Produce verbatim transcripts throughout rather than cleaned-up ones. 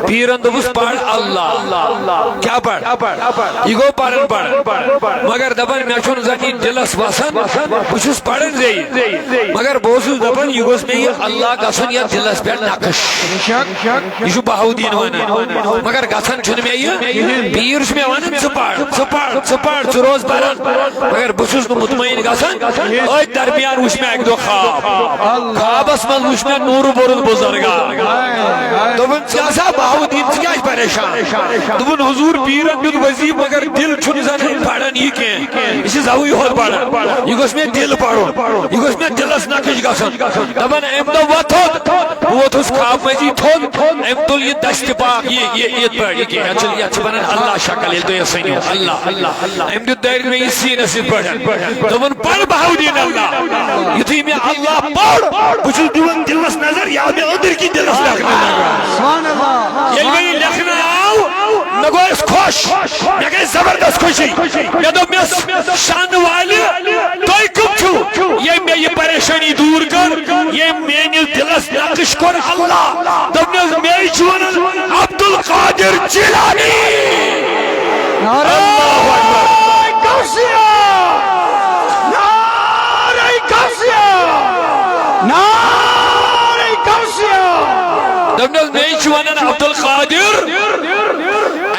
پیرن دوٚپُس، "پَر اللہ۔" کیٛاہ پَر؟ یہِ گوٚو پَران پَران۔ مگر دَپان، "مےٚ چھُنہٕ زَن یہِ دِلَس وَسان، بہٕ چھُس پَران زے۔ مگر بہٕ اوسُس دَپان، یہِ گوٚژھ مےٚ یہِ اللہ گژھُن یَتھ دِلَس پٮ۪ٹھ نقٕش۔" یہِ چھُ بہاؤالدین وَنان۔ مگر گژھان چھُنہٕ مےٚ یہِ۔ پیٖر چھُ مےٚ وَنان، "ژٕ پَر، ژٕ پَر، ژٕ پَر، ژٕ روز پَران۔" مگر بہٕ چھُس نہٕ مطمئن گژھان۔ أتھۍ درمیان وُچھ مےٚ اَکہِ دۄہ خواب۔ خوابس منٛز وُچھ مےٚ نوٗرٕ بوٚرُن بُزرگا۔ دوٚپُن، "ژےٚ ہسا بہاؤالدین، ژٕ کیٛازِ پریشان؟" دوٚپُن، "حضور، پیٖرن دیُت وظیٖفہٕ، مگر دِل چھُنہٕ زن أمۍ پران یہِ کینٛہہ۔ یہِ چھِ زوٕے ہوت پران۔ یہِ گوٚژھ مےٚ دِل پرُن۔ یہِ گوٚژھ مےٚ دِلس نقٕش گژھُن۔" دپان، أمۍ دوٚپ، "وۄتھ تھوٚد۔" بہٕ ووٚتھُس خواب منٛزی تھوٚد۔ أمۍ تُل یہِ دستہِ پاک، یہِ، یہِ، یتھ پٲٹھۍ، یہِ کینٛہہ۔ یتھ چھِ، یتھ چھِ ونان اللہ شکل، ییٚلہِ تُہۍ یژھان چھِو۔ اللہ، اللہ۔ أمۍ دیُت دٲرِتھ مےٚ یہِ سیٖنَس یِتھ پٲٹھۍ۔ دوٚپُن، "پَر بہاؤالدین اللہ۔" یُتھُے مےٚ اللہ پوٚر، بہٕ چھُس دِوان دِلَس نظر، یہِ آو مےٚ أنٛدٕرۍ کِنۍ دِلَس لیکھنہٕ نظر۔ سبحان اللہ۔ ییٚلہِ مےٚ یہِ لیکھنہٕ آو، مےٚ گوٚو اَسہِ خۄش، مےٚ گٔے زبردست خوشی۔ مےٚ دوٚپ، "مےٚ شانہٕ والہِ، تُہۍ کٕم چھِو ییٚمۍ مےٚ یہِ پریشٲنی دوٗر کٔر، ییٚمۍ میٛٲنِس دِلَس نقٕش کوٚر اللہ؟" دوٚپنَس، "مے چھُ وَنان عبدالقادر جیلانی۔" نعرہ اللہ اکبر۔ غوثیہ! نعرہ غوثیہ! نعرہ غوثیہ! دوٚپنَس، "مے چھُ وَنان عبدالقادر۔"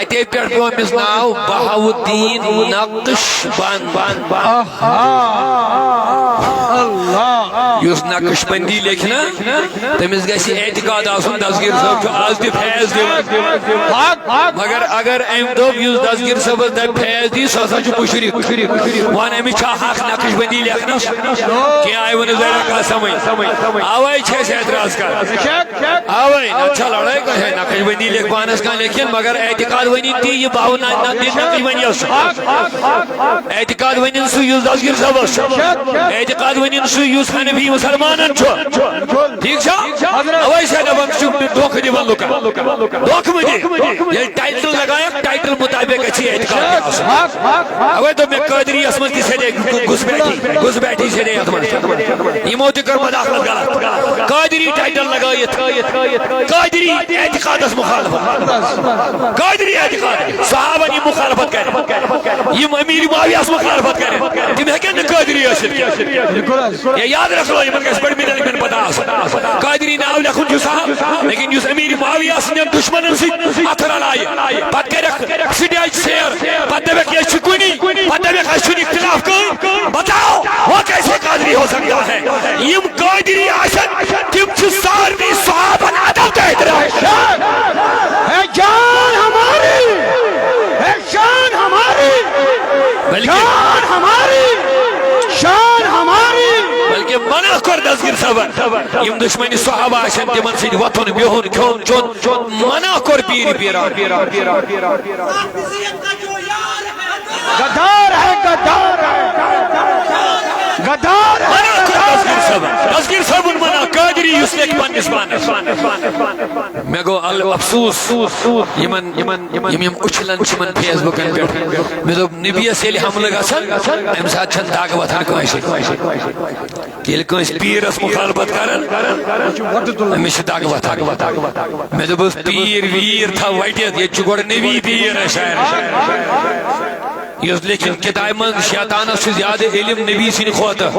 اَتے پٮ۪ٹھ پیوٚو أمِس ناو بہاؤالدین نقش بند۔ آہا۔ اللہ۔ یُس نقش بندی لیکھِ نا، تٔمِس گژھِ اعتقاد آسُن، دستگیر صٲب چھُ آز تہِ فیض دِوان۔ حق، حق۔ مگر اگر أمۍ دوٚپ، یُس دستگیر صٲبَس دَپہِ فیض دی، سُہ ہسا چھُ مُشرِک۔ وَن، أمِس چھا حق نقش بندی لیکھنَس؟ کینٛہہ آیہِ وَنہٕ ذرا کانٛہہ سمجھ۔ اَوَے چھِ أسۍ اعتراض کران۔ اَوَے، نَتہٕ چھا لڑٲے کانٛہہ؟ نقش بندی لیکھِ پانَس کانٛہہ لیکھِن، مگر اعتقاد ؤنِن تی، یہِ باوُن نہ، نہ، نقش بندی ؤنِو سُہ۔ اعتقاد ؤنِن سُہ، یُس دستگیر صٲبَس چھُ۔ اعتقاد ؤنِن سُہ، یُس حنفی مُسلمانَن چھُ۔ ٹھیٖک چھا؟ اَوَے چھِ دَپان، ژٕ چھُکھ دھوکہٕ دِوان لُکَن۔ دھوکہٕ مہٕ دِ۔ ییٚلہِ ٹائٹل لگایَکھ، ٹائٹل مُطابِق گژھِ یہِ اعتقاد تہِ آسُن۔ اَوَے دوٚپ مےٚ، قٲدریَس منٛز تہِ سیٚدے گُس بیٹھی، گُس بیٹھی سیٚدے یَتھ منٛز۔ یِمو تہِ کٔر مداخلت غلط۔ قٲدری ٹائٹل لگٲیِتھ، قٲدری اعتقادَس مُخالفت۔ قٲدری اعتقاد، صحابن یہِ مُخالفت کرِ، یِم امیر معاویہس مُخالفت کرِ، تِم ہیٚکن نہٕ قٲدری ٲسِتھ کینٛہہ۔ بالکل حظ۔ یا یاد رکھ لو، یِمن گژھِ بڑِ مِلن پتہ آسُن۔ قٲدری ناو لیکھُن چھُ سہل، لیکن یُس امیر معاویہ سٕنٛدٮ۪ن دُشمنن سۭتۍ اتھٕ رلایہِ، پتہٕ کرٮ۪کھ سٹیج سیر، پتہٕ دپٮ۪کھ، "یہِ چھِ کُنی"، پتہٕ دپٮ۪کھ، "اَسہِ چھُنہٕ اختلاف کٕہٕنۍ"، بتاؤ، وہ کیسے قادری ہو سکتا ہے؟ یِم قٲدری آسن، تِم چھِ سارنٕے صحابن ادب تہٕ احترام۔ ہے جان ہماری، ہے شان ہماری، بلکہ شان ہماری، شان ہماری۔ بلکہ منع کوٚر دستگیر صٲبن، یِم دشمنی صحابہ آسن، تِمن سۭتۍ وۄتھُن، بِہُن، کھیوٚن، چیوٚن، منع کوٚر پیٖرِ پیٖران۔ غدار ہے، غدار ہے، غدار ہے، منع کوٚر دستگیر صٲبن۔ دستگیر صٲبُن منع، قٲدری یُس لیکھِ پننِس پانس۔ مےٚ گوٚو ال-، افسوس یِمن، یِمن، یِم، یِم اُچھلن چھِ یِمن فیس بُکن پٮ۪ٹھ۔ مےٚ دوٚپ، نبیَس ییٚلہِ حملہٕ گژھن، اَمہِ ساتہٕ چھَنہٕ دگ وۄتھان کٲنٛسہِ۔ ییٚلہِ کٲنٛسہِ پیٖرس مُخالفت کرن، أمِس چھِ دگ وۄتھان۔ مےٚ دوٚپُس، پیٖر ویٖر تھاو وَٹِتھ، ییٚتہِ چھُ گۄڈٕ نبی پیٖر اَسہِ شاعر۔ یُس لیکھِن کِتابہِ منٛز، شیطانس چھُ زیادٕ علم نبی سٕنٛدِ کھۄتہٕ۔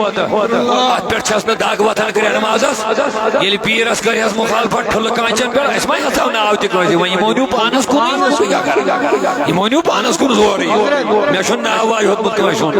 اتھ پٮ۪ٹھ چھس نہٕ دگ وۄتھان کرٛٮ۪ہن مازس۔ ییٚلہِ پیٖرس کرِ ہس مُخالفت ٹھُلہٕ کانچن پٮ۪ٹھ، أسۍ ما ہٮ۪ژہو ناو تہِ کٲنٛسہِ، وۄنۍ یِمو نیوٗ پانس کُن، یِمو سُہ کیٛاہ کرِ؟ یِمو نیوٗ پانس کُن زورٕے۔ مےٚ چھُنہٕ ناو واے ہیوٚتمُت کٲنٛسہِ ہُنٛد۔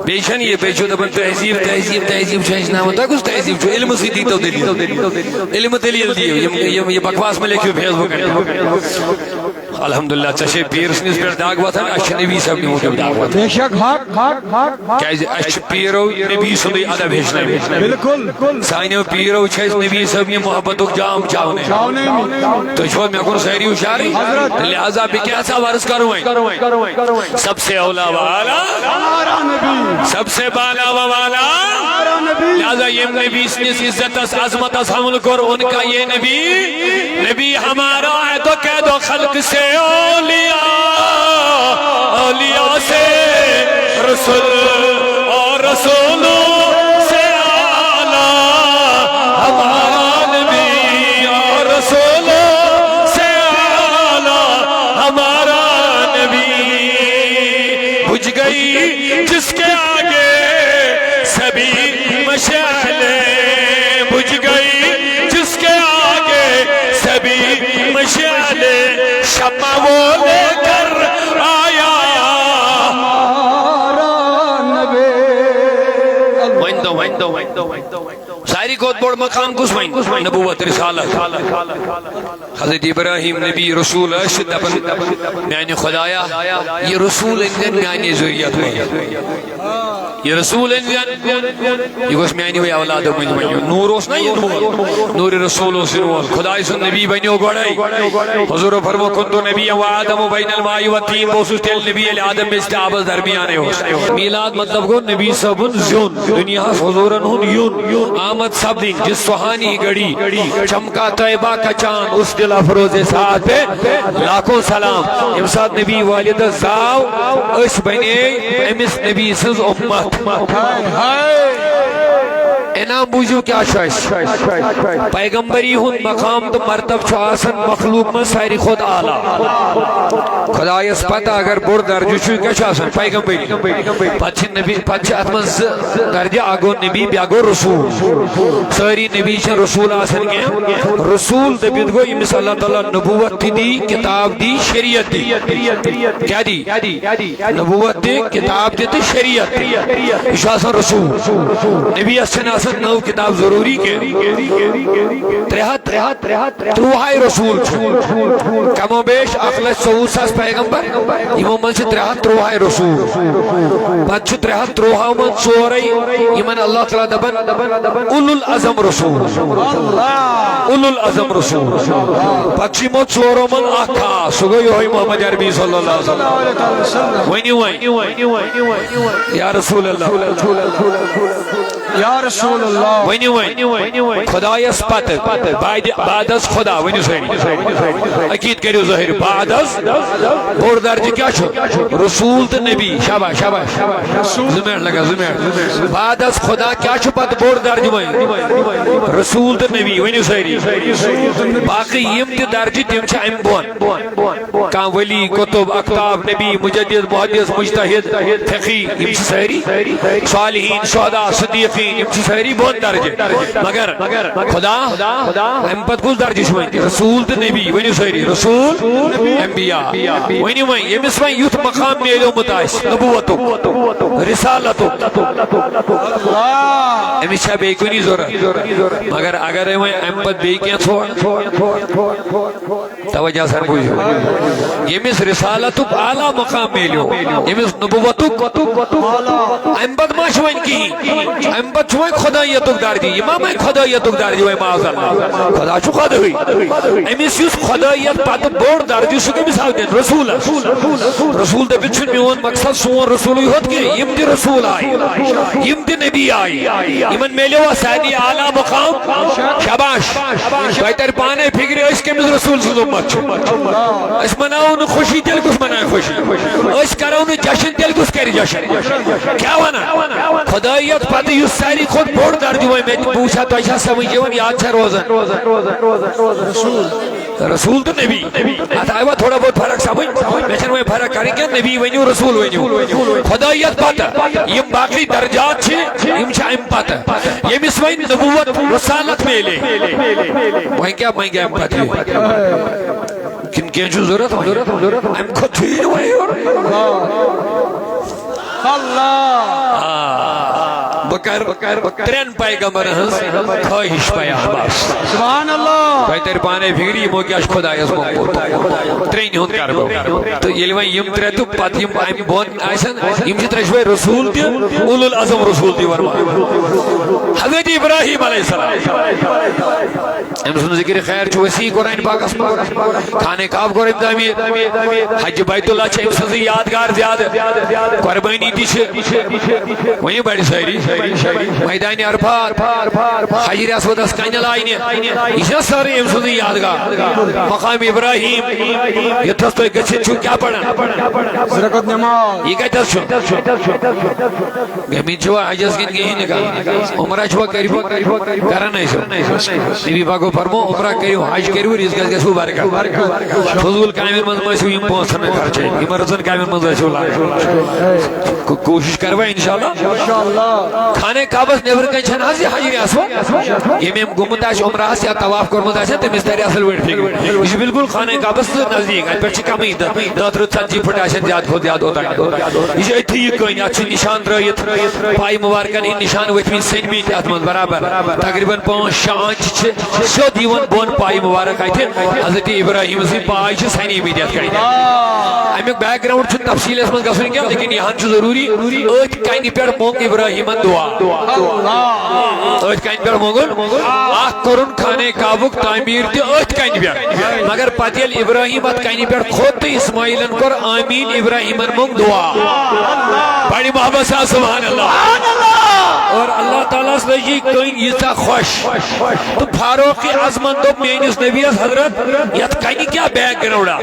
بیٚیہِ چھَنہٕ یہِ، بیٚیہِ چھُ دَپان تہذیٖب، تہذیٖب، تہذیٖب چھُ ہیٚچھناوان۔ تۄہہِ کُس تہذیٖب چھُ؟ علمہٕ سۭتۍ دیٖتو دٔلیٖل۔ علمہٕ دٔلیٖل دِیِو۔ یِم، یِم، یہِ بکواس مہ لیکھِو Facebook پٮ۪ٹھ۔ الحمدللہ، ژےٚ چھے پیٖر سٕنٛدِس پٮ۪ٹھ دگ وۄتھان، اَسہِ چھِ نبی صٲبنہِ موٗجوٗب دگ وۄتھان۔ بے شک، حق، حق، حق، حق۔ کیٛازِ اَسہِ چھِ پیٖرو نبی سُنٛدُے ادب ہیٚچھنٲومٕتۍ۔ بالکل۔ سانیو پیٖرو چھِ اَسہِ نبی صٲبنہِ محبتُک جام چاونٲومٕتۍ۔ چاونٲومٕتۍ۔ تُہۍ چھِوا مےٚ کُن سٲری ہُشارٕے؟ حضرت۔ لہذا بہٕ کیٛاہ سا عرض کرو وۄنۍ؟ سب سے اولا والا، ہمارا نبی۔ سب سے بالا و والا، ہمارا نبی۔ لہذا ییٚمۍ نبی سٕنٛدِس عزتس، عظمتس حملہٕ کوٚر، ان کا یہ نبی، نبی ہمارا ہے تو کہہ دو خلق سے اولیاء، اولیاء سے رسول اور رسولوں سے اعلیٰ، ہمارا نبی اور رسول بوٚڑ مقام کُس وۄنۍ؟ نبوت، رسالت۔ حضرت ابراہیم نبی رسول ٲسِتھ دپان، میانہِ خدایا، یہِ رسول أنۍ زٮ۪ن میانہِ ذُریت منٛز۔ یہِ رسول أنۍ زٮ۪ن، یہِ گوٚژھ میانہِ اولادو مٔنٛزۍ بنُن۔ نوٗر اوس نا یہِ نوٗر، نوٗرِ رسول اوس یہِ نوٗر۔ خدایہِ سُنٛد نبی بنیو گۄڈے۔ حضور فرمو، "کنت نبیا و آدم بین الماء و الطین"، بہٕ اوسُس تیٚلہِ نبی ییٚلہِ آدم بیٚیہِ تہِ آبس درمیانٕے اوس۔ میلاد مطلب گوٚو نبی صٲبُن زیُن، دُنیاہس حضوٗرن ہُنٛد یُن، آمد سپدٕنۍ، جس سہانی گھڑی، چمکا طیبہ کا چاند، اس دل افروز ساعت پہ لاکھوں سلام۔ ییٚمہِ ساتہٕ نبی والدس زاو، أسۍ بنے أمِس نبی سٕنٛز اُمت۔ انعام بوٗزِو کیٛاہ چھُ اَسہِ۔ پیغمبری ہُنٛد مقام تہٕ مرتبہٕ چھُ آسان مخلوق منٛز ساروی کھۄتہٕ اعلیٰ۔ خدایس پتہ اگر بوٚڑ درجہٕ چھُ، یہِ کیٛاہ چھُ آسان؟ پیغمبری۔ پتہٕ چھِ نبی، پتہٕ چھِ اتھ منٛز زٕ درجہٕ، اکھ گوٚو نبی، بیٛاکھ گوٚو رسول۔ سٲری نبی چھِ رسول آسان کینٛہہ۔ رسول دٔپِتھ گوٚو ییٚمِس اللہ تعالیٰ نبوت تہِ دی، کتاب دی، شریعت دی۔ کیٛاہ دی؟ نبوت تہِ، کتاب تہِ تہٕ شریعت تہِ۔ یہِ چھُ آسان رسول۔ نبیَس چھَنہٕ آسان نٔو کتاب ضروٗری کینٛہہ۔ ترٛےٚ ہتھ، ترٛےٚ ہتھ، ترٛےٚ ہتھ، ترٛوہاے رسول چھِ۔ کم و بیش اکھ لچھ ژوٚوُہ ساس پیغمبر، یِمو منٛز چھِ ترٛےٚ ہتھ ترٛوہاے رسول۔ پتہٕ چھُ ترٛےٚ ہتھ ترٛوہاو منٛز ژورے یِمن اللہ تعالیٰ دپان اولو العزم رسول۔ اولو العزم رسول۔ پتہٕ چھُ یِمو ژورو منٛز اکھ خاص، سُہ گوٚو یِہوٚے محمد عربی صلی اللہ علیہ وسلم۔ ؤنِو وۄنۍ۔ یا رسول اللہ۔ یا رسول اللہ۔ ؤنِو وۄنۍ۔ خدایس پتہٕ، بعد، بعد از خدا، ؤنِو سٲری۔ عقید کٔرِو ظٲہِر۔ بعد از بوٚڑ درجہٕ کیٛاہ چھُ؟ رسول تہٕ نبی۔ شاباش، شاباش۔ زٕ منٹ لگان، زٕ منٹ۔ بعد از خدا کیٛاہ چھُ پتہٕ بوٚڑ درجہٕ وۄنۍ؟ رسول تہٕ نبی، ؤنِو سٲری۔ باقٕے یِم تہِ درجہٕ، تِم چھِ اَمہِ بۄن۔ کانٛہہ ولی، قطب، اقطاب، نبی، مجدد، محدث، مجتہد، فقی، یِم چھِ سٲری۔ صالحین، شہداء، صدیقین، یِم چھِ سٲری بۄن درجہٕ۔ مگر خدا، اَمہِ پتہٕ کُس درجہٕ چھُ وۄنۍ؟ رسول تہٕ نبی، ؤنِو سٲری، رسول، انبیاء۔ ؤنِو وۄنۍ، ییٚمِس وۄنۍ یُتھ مقام میلیومُت آسہِ نبوتُک، رسالتُک، أمِس چھا بیٚیہِ کُنہِ ضروٗرت؟ مگر اگرے وۄنۍ اَمہِ پتہٕ بیٚیہِ کینٛہہ ژھوڑ، توجہ سان بوٗزِو۔ ییٚمِس رسالتُک اعلیٰ مقام میلیو، ییٚمِس نبوتُک، اَمہِ پتہٕ ما چھُ وۄنۍ کِہیٖنۍ؟ اَمہِ پتہٕ چھُ وۄنۍ خدٲیتُک درجہٕ۔ یہِ ما وۄنۍ خدٲیتُک درجہٕ وۄنۍ، معاذ اللہ؟ خدا چھُ خدٲے۔ أمِس یُس خدٲیت پتہٕ بوٚڑ درجہٕ، سُہ کٔمِس آو دِنہٕ؟ رسوٗلس۔ رسول دٔپِتھ چھُنہٕ میون مقصد سون رسوٗلٕے ہوت کینٛہہ، یِم تہِ رسوٗل آیہِ، یِم تہِ نبی آیہِ، یِمن میلیو سارنٕے اعلیٰ مقام۔ شاباش۔ تۄہہِ ترِ پانے فکرِ، أسۍ کٔمِس رسول سٕنٛز اُمت چھِ۔ أسۍ مناوو نہٕ خوشی، تیٚلہِ کُس مناوِ خوشی؟ أسۍ کرو نہٕ جشن، تیٚلہِ کُس کرِ جشن؟ کیٛاہ ونان؟ خدٲیت پتہٕ یُس ساروی کھۄتہٕ بوٚڑ درجہٕ وۄنۍ مےٚ تہِ، بہٕ وٕچھا تۄہہِ چھا سمجھ یِوان، یاد چھا روزان؟ رسول تہٕ نبی۔ اتھ آیوا تھوڑا بہت فرق سمجھ؟ مےٚ چھنہٕ وۄنۍ فرق کرٕنۍ کینٛہہ، نبی ؤنِو، رسول ؤنِو۔ خدٲیت پتہٕ یِم باقٕے درجات چھِ، یِم چھِ امہِ پتہٕ۔ ییٚمِس وۄنۍ نبوت، رسالت میلے، وۄنۍ کیٛاہ، وۄنۍ کیٛاہ امہِ پتہٕ یہِ؟ کِنہٕ کینٛہہ چھُ ضروٗرت وۄنۍ؟ امہِ کھۄتہٕ چھُ یہِ نہٕ وۄنۍ یورٕ۔ اللہ۔ آ، بہٕ کرٕ، بہٕ کرٕ ترٛٮ۪ن پیغمبرن ہٕنٛز خٲہِش بیان بس۔ سبحان اللہ۔ تۄہہِ ترِ پانے فِکرِ، یِمو کیٛاہ چھُ خۄدایس موٚنگمُت۔ ترٛٮ۪نہِ ہُنٛد کرٕ بہٕ۔ تہٕ ییٚلہِ وۄنۍ یِم ترٛےٚ تہٕ پتہٕ یِم امہِ بۄن آسن، یِم چھِ ترٛیٚشوے رسول تہِ، اولو العزم رسول تہِ ورمان۔ حضرت ابراہیم علیہ السلام، أمۍ سُنٛد ذکر خیر چھُ وسیع قرآن پاکس منٛز۔ خانہ کعبہ کوٚر أمۍ تعمیٖر۔ حج بیت اللہ چھِ أمۍ سٕنٛزٕے یادگار زیادٕ۔ قۄربٲنی تہِ چھِ۔ ؤنِو بڑِ سٲری۔ میدان عرفات، حجر اسودس کنہِ لاینہِ۔ یہِ چھےٚ سٲرٕے أمۍ سٕنٛزٕے یادگار۔ مقام ابراہیم، یوٚتتھس تُہۍ گٔژھِتھ چھِو کیٛاہ پران؟ زٕ رکعت نماز۔ یہِ کتٮ۪س چھُ؟ گٔمٕتۍ چھِوا حجس کِنہٕ کِہیٖنۍ نہٕ کران؟ عمرہ چھِوا کٔرِو؟ کران ٲسِو۔ نبی پاکو فرمو، عمرہ کٔرِو، حج کٔرِو، رزقس گژھِو برکت۔ فضول کامٮ۪ن منٛز مہ ٲسِو یِم پونٛسہٕ ژھٕنان خرچٲوِتھ، یِمن رٕژن کامٮ۪ن منٛز ٲسِو لاگان۔ کو-، کوٗشِش کروا انشاءاللہ؟ خانہ کعبس نیبرٕ کنہِ چھنہٕ حظ یہِ حجر اسود؟ ییٚمۍ ییٚمۍ گوٚمُت آسہِ عمرہس یا طواف کوٚرمُت آسہِ، تٔمِس ترِ اصل پٲٹھۍ فِکرِ۔ یہِ چھُ بالکل خانہ کعبس سۭتۍ نزدیٖک، اتہِ پٮ۪ٹھ چھِ کمٕے دہ، دہ ترٕٛہ، ژتجی پھٕٹ آسن زیادٕ کھۄتہٕ زیادٕ اوٚتام۔ یہِ چھِ أتھی یہِ کٔنۍ، اتھ چھِ نشان ترٲیِتھ، پایہِ مُبارکن ہٕنٛدۍ نشان ؤتھۍ مٕتۍ، سٔنۍ مٕتۍ، اتھ منٛز برابر تقریباً پانٛژھ شےٚ آنچہِ چھِ سیوٚد یِوان بۄن پایہِ مُبارک اتھِ۔ حضرت ابراہیم سٕنٛز پاے چھِ سنی مٕتۍ یتھ کتھِ۔ امیُک بیک گراؤنڈ چھُ تفصیلس منٛز گژھُن کینٛہہ، لیکن یہِ ہن چھُ ضروٗری۔ أتھۍ کنہِ پٮ۪ٹھ مونٛگ ابراہیمن دعا۔ أتھۍ کنہِ پٮ۪ٹھ مونٛگُن۔ اکھ کوٚرُن خانہ کعبُک تعمیٖر تہِ أتھۍ کنہِ پٮ۪ٹھ۔ مگر پتہٕ ییٚلہِ ابراہیم اتھ کنہِ پٮ۪ٹھ کھوٚت تہٕ اسماعیلن کوٚر آمین، ابراہیمن مونٛگ دعا۔ بڑِ محبت سان سبحان اللہ۔ اور اللہ تعالیٰ ہس لٔج یہِ کٔنۍ ییٖژاہ خۄش۔ تہٕ فاروق اعظمن دوٚپ میٲنِس نبیس، حضرت، یتھ کنہِ کیٛاہ بیک گراؤنڈا؟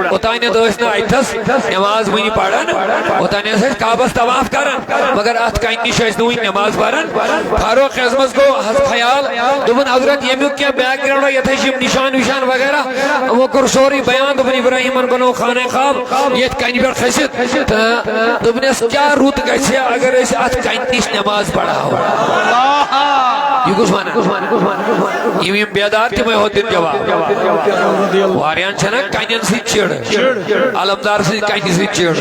اوٚتانٮ۪تھ ٲسۍ نہٕ اتھس نماز وُنہِ پران، اوٚتانٮ۪تھ ٲسۍ کعبس طواف کران، مگر اتھ کنہِ نِش ٲسۍ نہٕ وُنہِ نماز پران۔ فاروق اعظمس گوٚو حض-، خیال، دوٚپُن، حضرت، ییٚمیُک کینٛہہ بیک گراؤنڈا، یتھ ٲسۍ یِم نشان وشان وغیرہ، یِمو کوٚر سورُے بیان، دوٚپُن، ابراہیمن بنوو خانہ کعب یتھ کنہِ پٮ۪ٹھ کھٔسِتھ۔ تہٕ دوٚپنس، کیٛاہ رُت گژھِ اگر أسۍ اتھ کنہِ نِش نماز پرہاو؟ یہِ کُس ونان؟ یِم یِم بیدار تِمے ہوت دِن جواب۔ واریاہن چھنا کنٮ۪ن سۭتۍ چِڑ، علمدار سٕنٛز کنہِ سۭتۍ چِڑ۔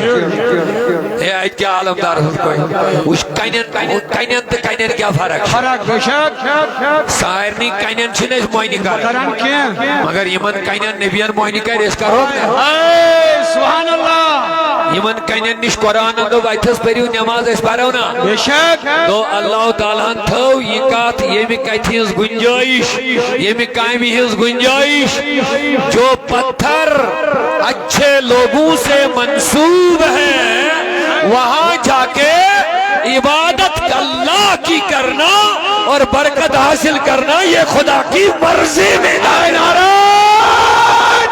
ہے، اتہِ کیٛاہ علمدار سٕنٛز پٲٹھۍ؟ وٕچھ کنٮ۪ن، کنٮ۪ن تہٕ کنٮ۪ن کیٛاہ فرق چھِ؟ فرق، بے شک۔ سارنٕے کنٮ۪ن چھِنہٕ أسۍ مۄنہِ کران۔ کران کینٛہہ۔ مگر یِمن کنٮ۪ن نبین مۄنہِ کرِ، أسۍ کرو نہٕ۔ اے، سبحان اللہ۔ یِمن کنٮ۪ن نِش قرآنن دوٚپ، اتھس پٔرِو نماز، أسۍ پرو نہ۔ بے شک۔ تو اللہ تعالیٰ ہن تھٲو یہِ کتھ ییٚمہِ کتھِ ہٕنٛز گنجٲیش، ییٚمہِ کامہِ ہٕنٛز گنجٲیش، جو پتھر اچھے لوگوں سے منسوب ہے، وہاں جا کے عبادت اللہ کی کرنا اور برکت حاصل کرنا، یہ خدا کی مرضی میں۔ نعرہ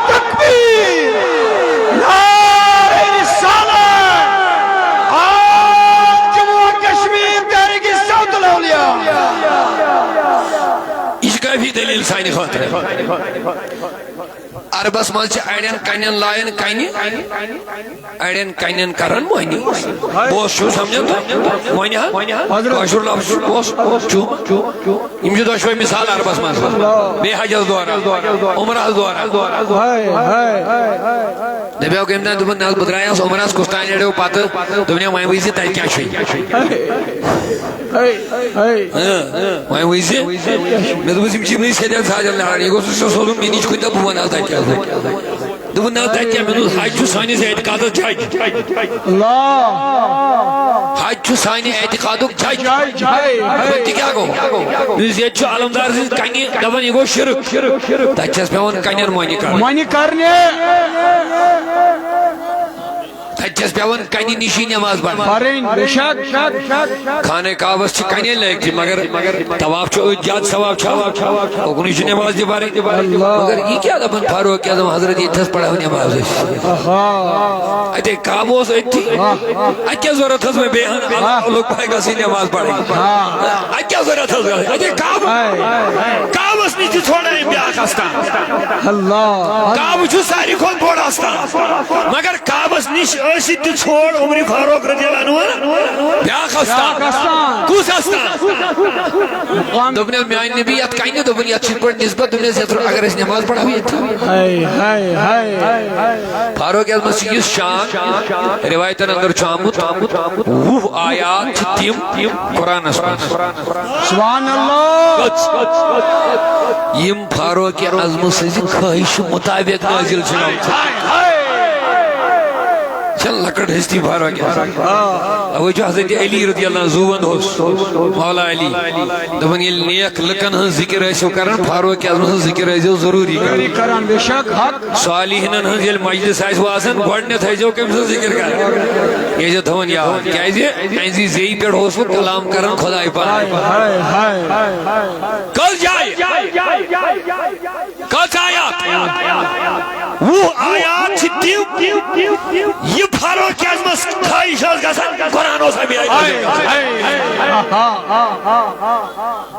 تکبیر، نعرہ رسالت، آج جموں و کشمیر تحریک صوت الاولیاء۔ یہ کافی دلیل سانہِ خاطرٕ۔ عربس منٛز چھِ اڑٮ۪ن کنٮ۪ن لایان کنہِ، اڑٮ۪ن کنٮ۪ن کران مۄنہِ۔ بہٕ اوسُس سمجھان تہٕ وۄنۍ ہا کٲشُر لفظ چھُ، بہٕ اوسُس، چھُ۔ یِم چھِ دۄشوے مثال عربس منٛز۔ بیٚیہِ حجس دوران، عمرہس دوران۔ ہاے، ہاے۔ دپیو کٔمۍ تام، دوٚپُن، نہ حظ، بہٕ درٛایس عمرس کُستانۍ اڑیو پتہٕ۔ دوٚپُن، ہے، وۄنۍ وٕچھ زِ تتہِ کیٛاہ چھُے۔ ہے، ہے۔ ہاں، وۄنۍ وٕچھ زِ۔ مےٚ دوٚپُس، یِم چھِ یِمنٕے سیدٮ۪ن سادٮ۪ن لاران۔ یہِ گوٚژھ نہٕ سُہ سوزُن مےٚ نِش کُنہِ دۄہ، بہٕ وَنہٕ حظ تَتہِ کیٛاہ گوٚو۔ دوٚپُن، نہ، تَتہِ کیٛاہ؟ مےٚ دوٚپُس، حج چھُ سٲنِس اعتقادس جج۔ اللہ۔ حج چھُ سانہِ اعتقادُک جج۔ جج، ہے، ہے۔ دوٚپُن، تہِ کیٛاہ گوٚو؟ مےٚ دوٚپُس، ییٚتہِ چھُ علمدار سٕنٛز کنہِ دَپان، یہِ گوٚو شرک۔ تَتہِ چھَس پٮ۪وان کنٮ۪ن مۄنہِ کَرٕنۍ۔ مۄنہِ کَرنہِ۔ تتہِ چھس پٮ۪وان کنہِ نِشی نماز پرٕنۍ۔ پرٕنۍ، بے شک۔ خانہ کعبس چھِ کنے لٲگتھٕے، مگر طواف چھُ أتھۍ زیادٕ ثواب چھُ۔ اُکنُے چھُ نماز تہِ پرٕنۍ۔ اللہ۔ مگر یہِ کیٛاہ دپان فاروق اعظم حضرت، ییٚتہِ تھس پرہو نماز أسۍ۔ آہا۔ اتے کعبہ اوس أتھی۔ آہ۔ اتہِ کیٛاہ ضروٗرت ٲس مےٚ بیٚیہِ ہن آہ۔ لوٚگ پاے گژھٕنۍ نماز پرٕنۍ؟ آہ۔ اتہِ کیٛاہ ضروٗرت ٲس؟ اتے کعبہ۔ آہ۔ کعبس نِش تہِ ژھوڑ أمۍ بیٛاکھ استان۔ اللہ۔ کعبہ چھُ ساروی کھۄتہٕ بوٚڑ استان۔ مگر کعبس نِش ٲسِتھ تہِ ژھوڑ عمر فاروق رضی اللہ عنہ بیٛاکھ استان۔ بیٛاکھ استان۔ کُس استان؟ مقام۔ دوٚپنس، میانہِ نبی یتھ کنہِ، دوٚپُن، یتھ چھِ یِتھ پٲٹھۍ نسبت، دوٚپنس، یتھ اگر أسۍ نماز پرہو ییٚتہِ۔ ہاے، ہاے، ہاے، ہاے۔ فاروق اعظمس چھُ یُس شان، روایتن اندر چھُ آمُت، وُہ آیات چھِ تِم قرآنس منٛز۔ سبحان اللہ۔ یِم فاروق اعظم سٕنٛزِ خٲہِشہِ مُطابق نٲزِل چھِ گٔمژٕ۔ چھےٚ لۄکٕٹ ہستی فاروق اعظم۔ اوے چھُ حضرت علی رضی اللہ عنہ زُو وَند اوس، مولا علی۔ دَپان، ییٚلہِ نیک لُکن ہٕنٛز ذِکِر ٲسِو کران، فاروق اعظم سٕنٛز ذِکِر ٲسۍزیو ضروٗری کران۔ ذِکِر کران، بے شک، حق۔ صالحیٖنن ہٕنٛز ییٚلہِ مجلس آسہِ وَسان، گۄڈٕنٮ۪تھ ٲسۍزیو کٔمۍ سٕنٛز ذِکِر کران؟ یہِ ٲسۍزیو تھاوان یاد۔ کیٛازِ؟ تُہٕنٛزِ زیٚیہِ پٮ۪ٹھ اوسوٕ کلام کران خۄداے پاک۔ ہاے، ہاے، ہاے۔ کٔژ جایہِ؟ کٔژ آیات؟ وُہ آیات چھِ تِم، یہِ فاروق اعظمس خٲہِش ٲس گژھان، قرآن اوس اَمی آیہِ نازِل گژھان۔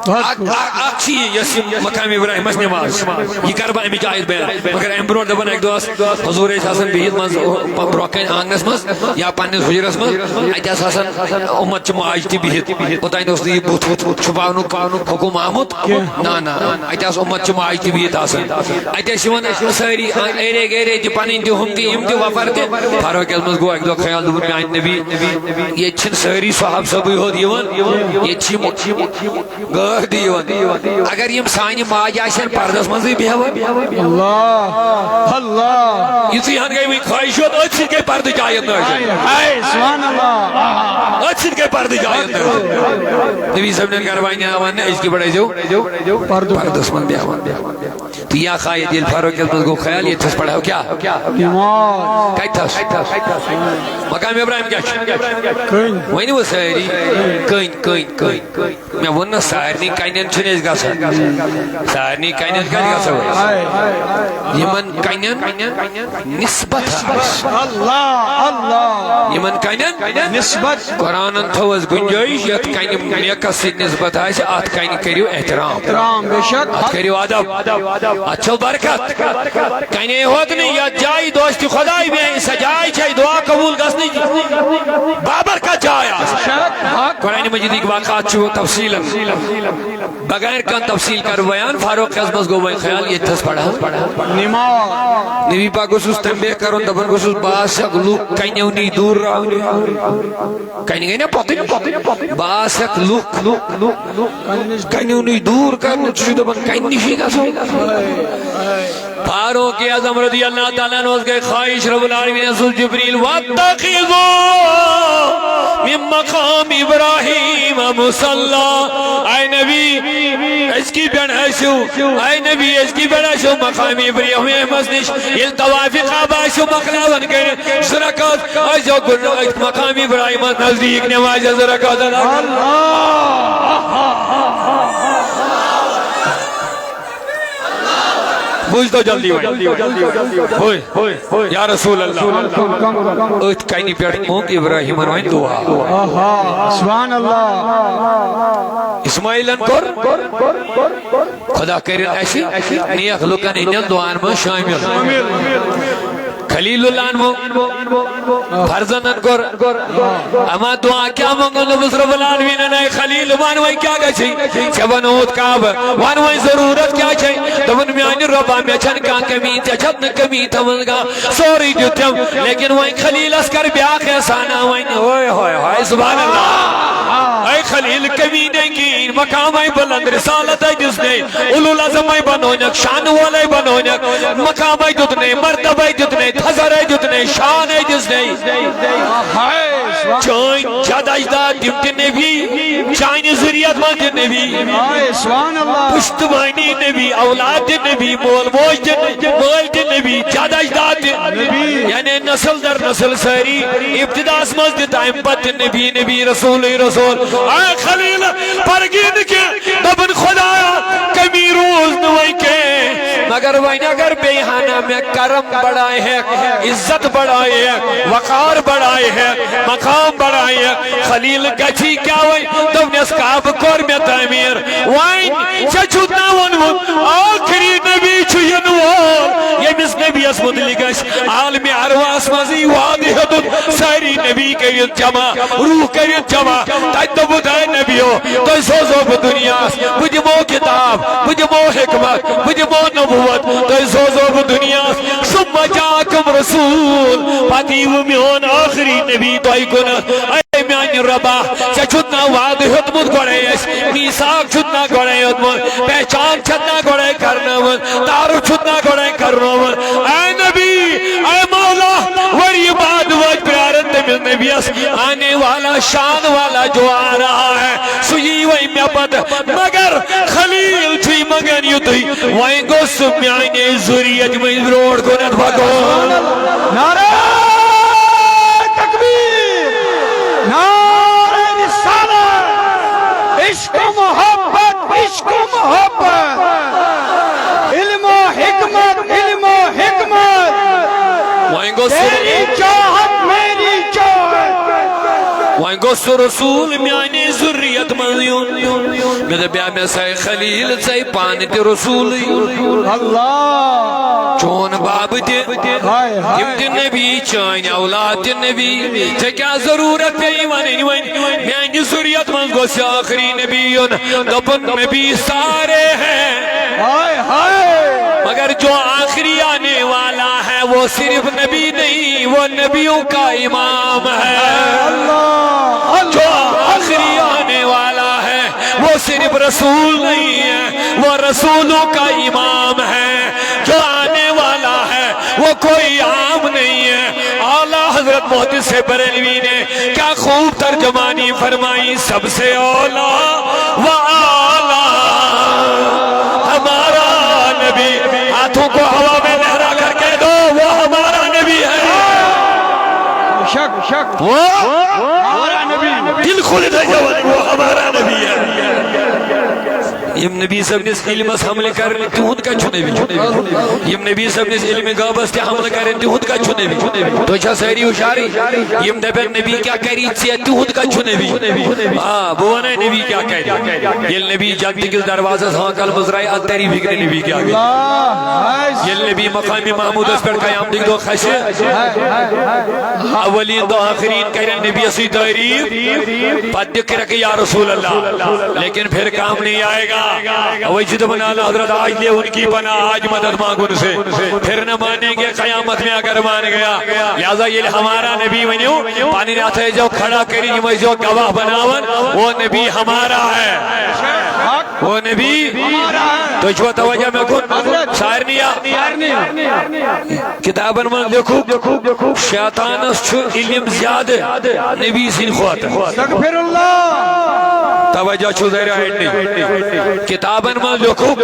اکھ، اکھ، اکھ چھِ یہِ، یۄس یہِ مقام ابراہیمس نماز، یہِ کرٕ بہٕ اَمِچ آیت بیان۔ مگر اَمہِ برونٛٹھ دَپان، اَکہِ دۄہ ٲس حضوٗر ٲسۍ آسان بِہِتھ منٛز، برونٛہہ کنہِ آنٛگنس منٛز یا پننِس حُجرس منٛز، اَتہِ آسہٕ آسان اُمت چہِ ماجہِ تہِ بِہِتھ۔ اوٚتانۍ اوس نہٕ یہِ بُتھ وُتھ چھُپاونُک حُکُم آمُت۔ نہ، نہ، اَتہِ آسہٕ اُمت چہِ ماجہِ تہِ بِہِتھ آسان۔ اَتہِ ٲسۍ یِوان سٲری، ایرے گیرے تہِ، پنٕنۍ تہِ، ہُم تہِ، یِم تہِ وۄپر تہِ۔ فاروق اعظمس گوٚو اکہِ دۄہ خیال، دوٚپُن، میانہِ نبی، ییٚتہِ چھِنہٕ سٲری صحابہٕ صٲبٕے ہوت یِوان، ییٚتہِ چھِ یِم غٲر تہِ یِوان۔ اگر یِم سانہِ ماجہِ آسہِ ہن پردس منٛزٕے بیٚہوان۔ اللہ، اللہ۔ یِتھُے ہن گٔے وۄنۍ خواہش یوت، أتھۍ سۭتۍ گٔے پردٕچ آیت نازل۔ ہاے، سبحان اللہ۔ أتھۍ سۭتۍ گٔے پردٕچ آیت نازل۔ نبی صٲبنٮ۪ن گرٕ وانہِ آو وننہٕ، أزکہِ پٮ۪ٹھ ٲسۍزیو پردٕ۔ پردس منٛز بیٚہوان۔ تہٕ یا خاید ییٚلہِ فاروق اعظمس گوٚو خیال، ییٚتہِ تھس پرہو کیٛاہ؟ نماز۔ کتہِ تھس؟ مقام ابراہیم کیٛاہ چھُ؟ کٔنۍ۔ ؤنِو سٲری، کٔنۍ، کٔنۍ، کٔنۍ۔ مےٚ ووٚن نہ، سارنٕے کنٮ۪ن چھِنہٕ أسۍ گژھان۔ سارنٕے کنٮ۪ن کتہِ گژھو أسۍ؟ ہاے۔ یِمن کنٮ۪ن نسبت آسہِ۔ اللہ، اللہ۔ یِمن کنٮ۪ن نسبت۔ قرآنن تھٲوٕس گنجٲیش، یتھ کنہِ نیکس سۭتۍ نسبت آسہِ، اتھ کنہِ کٔرِو احترام۔ احترام، بے شک۔ اتھ کٔرِو ادب۔ اتھ چھو برکت۔ کنے ہوت نہٕ یتھ جایہِ دوستِ خداے بیٚہہِ، سۄ جاے چھے دعا قبول گژھنٕچ بابرکت جاے آسان۔ شک، حق۔ قرآن مجیدٕکۍ واقعات چھِ تفصیلاً، بغیر کانٛہہ تفصیل کرٕ بیان، فاروق اعظمس گوٚو وۄنۍ خیال، ییٚتہِ تھس پرہو نماز۔ نبی پاک گوٚژھُس تنبیہ کرُن، دپان گوٚژھُس، بہٕ آسکھ لُکھ کنیو نِش دوٗر راونہِ۔ کنہِ گٔے نا پتٕے، بہٕ آسکھ لُکھ کنیو نِش دوٗر کرنہٕ، ژٕ چھُکھ دپان کنہِ نِشی گژھو۔ فاروق اعظم رضی اللہ تعالیٰ عنہ اوس گٔے خواہش رب العالمین سٕنٛز، جبریل، واتخذوا من مقام ابراہیم مصلی۔ اے نبی، أزکی پٮ۪ٹھ ٲسِو، اے نبی، أزکی پٮ۪ٹھ ٲسِو مقام ابراہیمس نِش، ییٚلہِ طواف کعبہ ٲسِو مۄکلاوان کٔرِتھ، زٕ رکعت ٲسۍزیو گُزاران أتھۍ مقام ابراہیمس نزدیٖک نمازِ زٕ رکعت ادا۔ بوٗزتو جلدی وۄنۍ۔ بوٗز۔ یا رسول اللہ۔ أتھۍ کنہِ پٮ۪ٹھ موٚنگ ابراہیمن وۄنۍ دعا۔ آہا، سبحان اللہ۔ اسماعیلن کوٚر۔ خدا کٔرِن اسہِ نیک لُکن ہٕنٛدٮ۪ن دعاہن منٛز شٲمِل۔ خلیل اللہ ہن موٚنگ۔ فرزندن کوٚر۔ اما دعا کیٛاہ منٛگو؟ دوٚپُس، رب العالمینن، اے خلیل، ون وۄنۍ کیٛاہ گژھِ؟ ژےٚ بنووُتھ کعبہٕ، ون وۄنۍ ضروٗرت کیٛاہ چھے؟ دوٚپُن، میانہِ رۄبا، مےٚ چھنہٕ کانٛہہ کمی، ژےٚ چھتھ نہٕ کمی تھٲومٕژ کانٛہہ، سورُے دیُت تٔمۍ، لیکن وۄنۍ خلیلس کر بیٛاکھ احسانا وۄنۍ۔ ہوے، ہوے، ہوے، سبحان اللہ۔ اے خلیل، کمی نے کِہیٖنۍ، مقامے بلند، رسالتے دِژنے، اولو العزمے بنونکھ، شان وولے بنونکھ، مقامے دیُتنے، مرتبے دیُتنے، تھزرے دیُتنے، شانے دِژنے۔ چٲنۍ جد اجداد تِم تہِ نبی، چانہِ ذُریت منٛز تہِ نبی۔ آے، سبحان اللہ۔ پُشتوانی نبی، اولاد تہِ نبی، مول موج تہِ نبی، مٲلۍ تہِ نبی، جد اجداد تہِ۔ نبی۔ یعنی نسل در نسل سٲری، ابتداہس منٛز تہِ تہٕ اَمہِ پتہٕ تہِ نبی، نبی، رسولٕے رسول۔ آے خلیل، پرگی نہٕ کینٛہہ، دوٚپُن، خدایا، کمی روٗز نہٕ وۄنۍ کینٛہہ، مگر وۄنۍ اگر بیٚیہِ ہنا مےٚ کرم بڑایہِ ہیٚکھ، عزت بڑایہِ ہیٚکھ، وقار بڑایہِ ہیٚکھ، مقام بڑایہِ ہیٚکھ۔ خلیل گژھی کیٛاہ وۄنۍ؟ دوٚپنس، کعبہٕ کوٚر مےٚ تعمیٖر۔ وۄنۍ ژےٚ چھُتھ نا ووٚنمُت، ٲخری نبی چھُ یِنہٕ وول، ییٚمِس نبیَس مُتعلق اَسہِ عالمِ ارواحس منٛزٕے وعدٕ ہیوٚتُن، سٲری نبی کٔرِتھ جمع، روح کٔرِتھ جمع۔ تَتہِ دوٚپُکھ، اے نبیو، تۄہہِ سوزو بہٕ دُنیاہَس، بہٕ دِمو کِتاب، بہٕ دِمو حکمت، بہٕ دِمو نبوت، تۄہہِ سوزو بہٕ دُنیاہَس۔ ثم جاءکم رسول، پتہٕ ییٖوٕ میون ٲخری نبی تۄہہِ کُن۔ اے میانہِ رۄبا، ژےٚ چھُتھ نا وعدٕ ہیوٚتمُت گۄڈَے اَسہِ، میثاق چھُتھ نا گۄڈَے ہیوٚتمُت، پہچان چھَتھ نا گۄڈَے کرنٲومٕژ، تعارُف چھُتھ نا گۄڈَے کرنومُت۔ اے نبی، اے مولا، ؤری بعد وٲتۍ پرٛاران تٔمِس نبیَس، آنے والا شان والا جو آ رہا ہے، سُہ یی وۄنۍ مےٚ پتہٕ۔ مگر خلیل چھُے منٛگان یُتُے، وۄنۍ گوٚژھ سُہ میٛانہِ ذُریت مٔنٛزۍ برٛونٛٹھ کُنَتھ پَکُن۔ نعرہ تکبیر، نعرہ رسالت، عشق و محبت، عشق و محبت، علم و حکمت، علم و حکمت، وۄنۍ گوٚژھ سُہ تیری چاہت، میری چاہت۔ وۄنۍ گوٚژھ سُہ رسول میٛانہِ ذُریت منٛز یُن۔ مےٚ دوٚپ، یا مےٚ سا خلیل، ژے پانہٕ تہِ رسولٕے۔ اللہ۔ چون بابہٕ تہِ، ہاے، ہاے۔ تِم تہِ نبی، چٲنۍ اولاد تہِ نبی۔ ژےٚ کیٛاہ ضروٗرت پیٚیہِ وَنٕنۍ وۄنۍ؟ میٛانہِ ذُریت منٛز گوٚژھ یہِ ٲخری نبی یُن۔ دوٚپُن، نبی سارے ہیں۔ ہاے، ہاے۔ مگر جو آخری آنے والا ہے، وہ صرف نبی نہیں، وہ نبیوں کا امام ہے۔ جو آخری آنے والا ہے، وہ صرف رسول نہیں ہے، وہ رسولوں کا امام ہے۔ جو آنے والا ہے، وہ کوئی عام نہیں ہے۔ اعلیٰ حضرت محدث بریلوی نے کیا خوب ترجمانی فرمائی، سب سے اولا و اعلیٰ ہمارا نبی۔ ہاتھوں کو ہوا میں لہرا کر کہہ دو، وہ ہمارا نبی ہے۔ شک شک وہ ہمارا نبی۔ دل کھول دے جوان، وہ ہمارا نبی ہے۔ یم نبی صٲبنِس علمس حملہٕ کرن تِہُنٛد کتہِ چھُ نبی؟ یم نبی صٲبنِس علمِ غٲبس تہِ حملہٕ کرن تِہُنٛد کتہِ چھُ نبی؟ تُہۍ چھا سٲری ہُشارٕے؟ یم دپن نبی کیٛاہ کری ژےٚ، تِہُنٛد کتہِ چھُ نبی؟ آ، بہٕ ونَے نبی کیٛاہ کرِ۔ ییٚلہِ نبی جنتہٕ کِس دروازس ہانکل منٛز درٛاے، ادٕ تری فکرِ نبی کیٛاہ کرِ۔ ییٚلہِ نبی مقامِ محمودس پٮ۪ٹھ قیامتٕکۍ دۄہ کھسہِ، اولین تو آخرین کرن نبی سی تعریف، پتہٕ دِ کرکھ یا رسول اللہ، لیکن پھر کام نہیں آئے گا۔ وہی چھ دپان اعلیٰ حضرت، آج لے ان کی پناہ، آج مدد مانگ ان سے، پھر نہ مانیں گے قیامت میں اگر مان گیا۔ لہذا ییٚلہِ ہمارا نبی ؤنِو، پنٕنۍ اتھٕ ٲسۍزیو کھڑا کٔرِتھ، یِم ٲسۍزیو گواہ بناوان، وہ نبی ہمارا ہے، وہ نبی۔ تُہۍ چھِوا توجہ مےٚ کُن؟ سارنٕے یا؟ کتابن منٛز لیکھُکھ، شیطانس چھُ علم زیادٕ نبی سٕنٛدِ کھۄتہٕ۔ استغفر اللہ۔ توجہ چھُ ذرا ہٹنٕے۔ کتابن منٛز لیکھُکھ،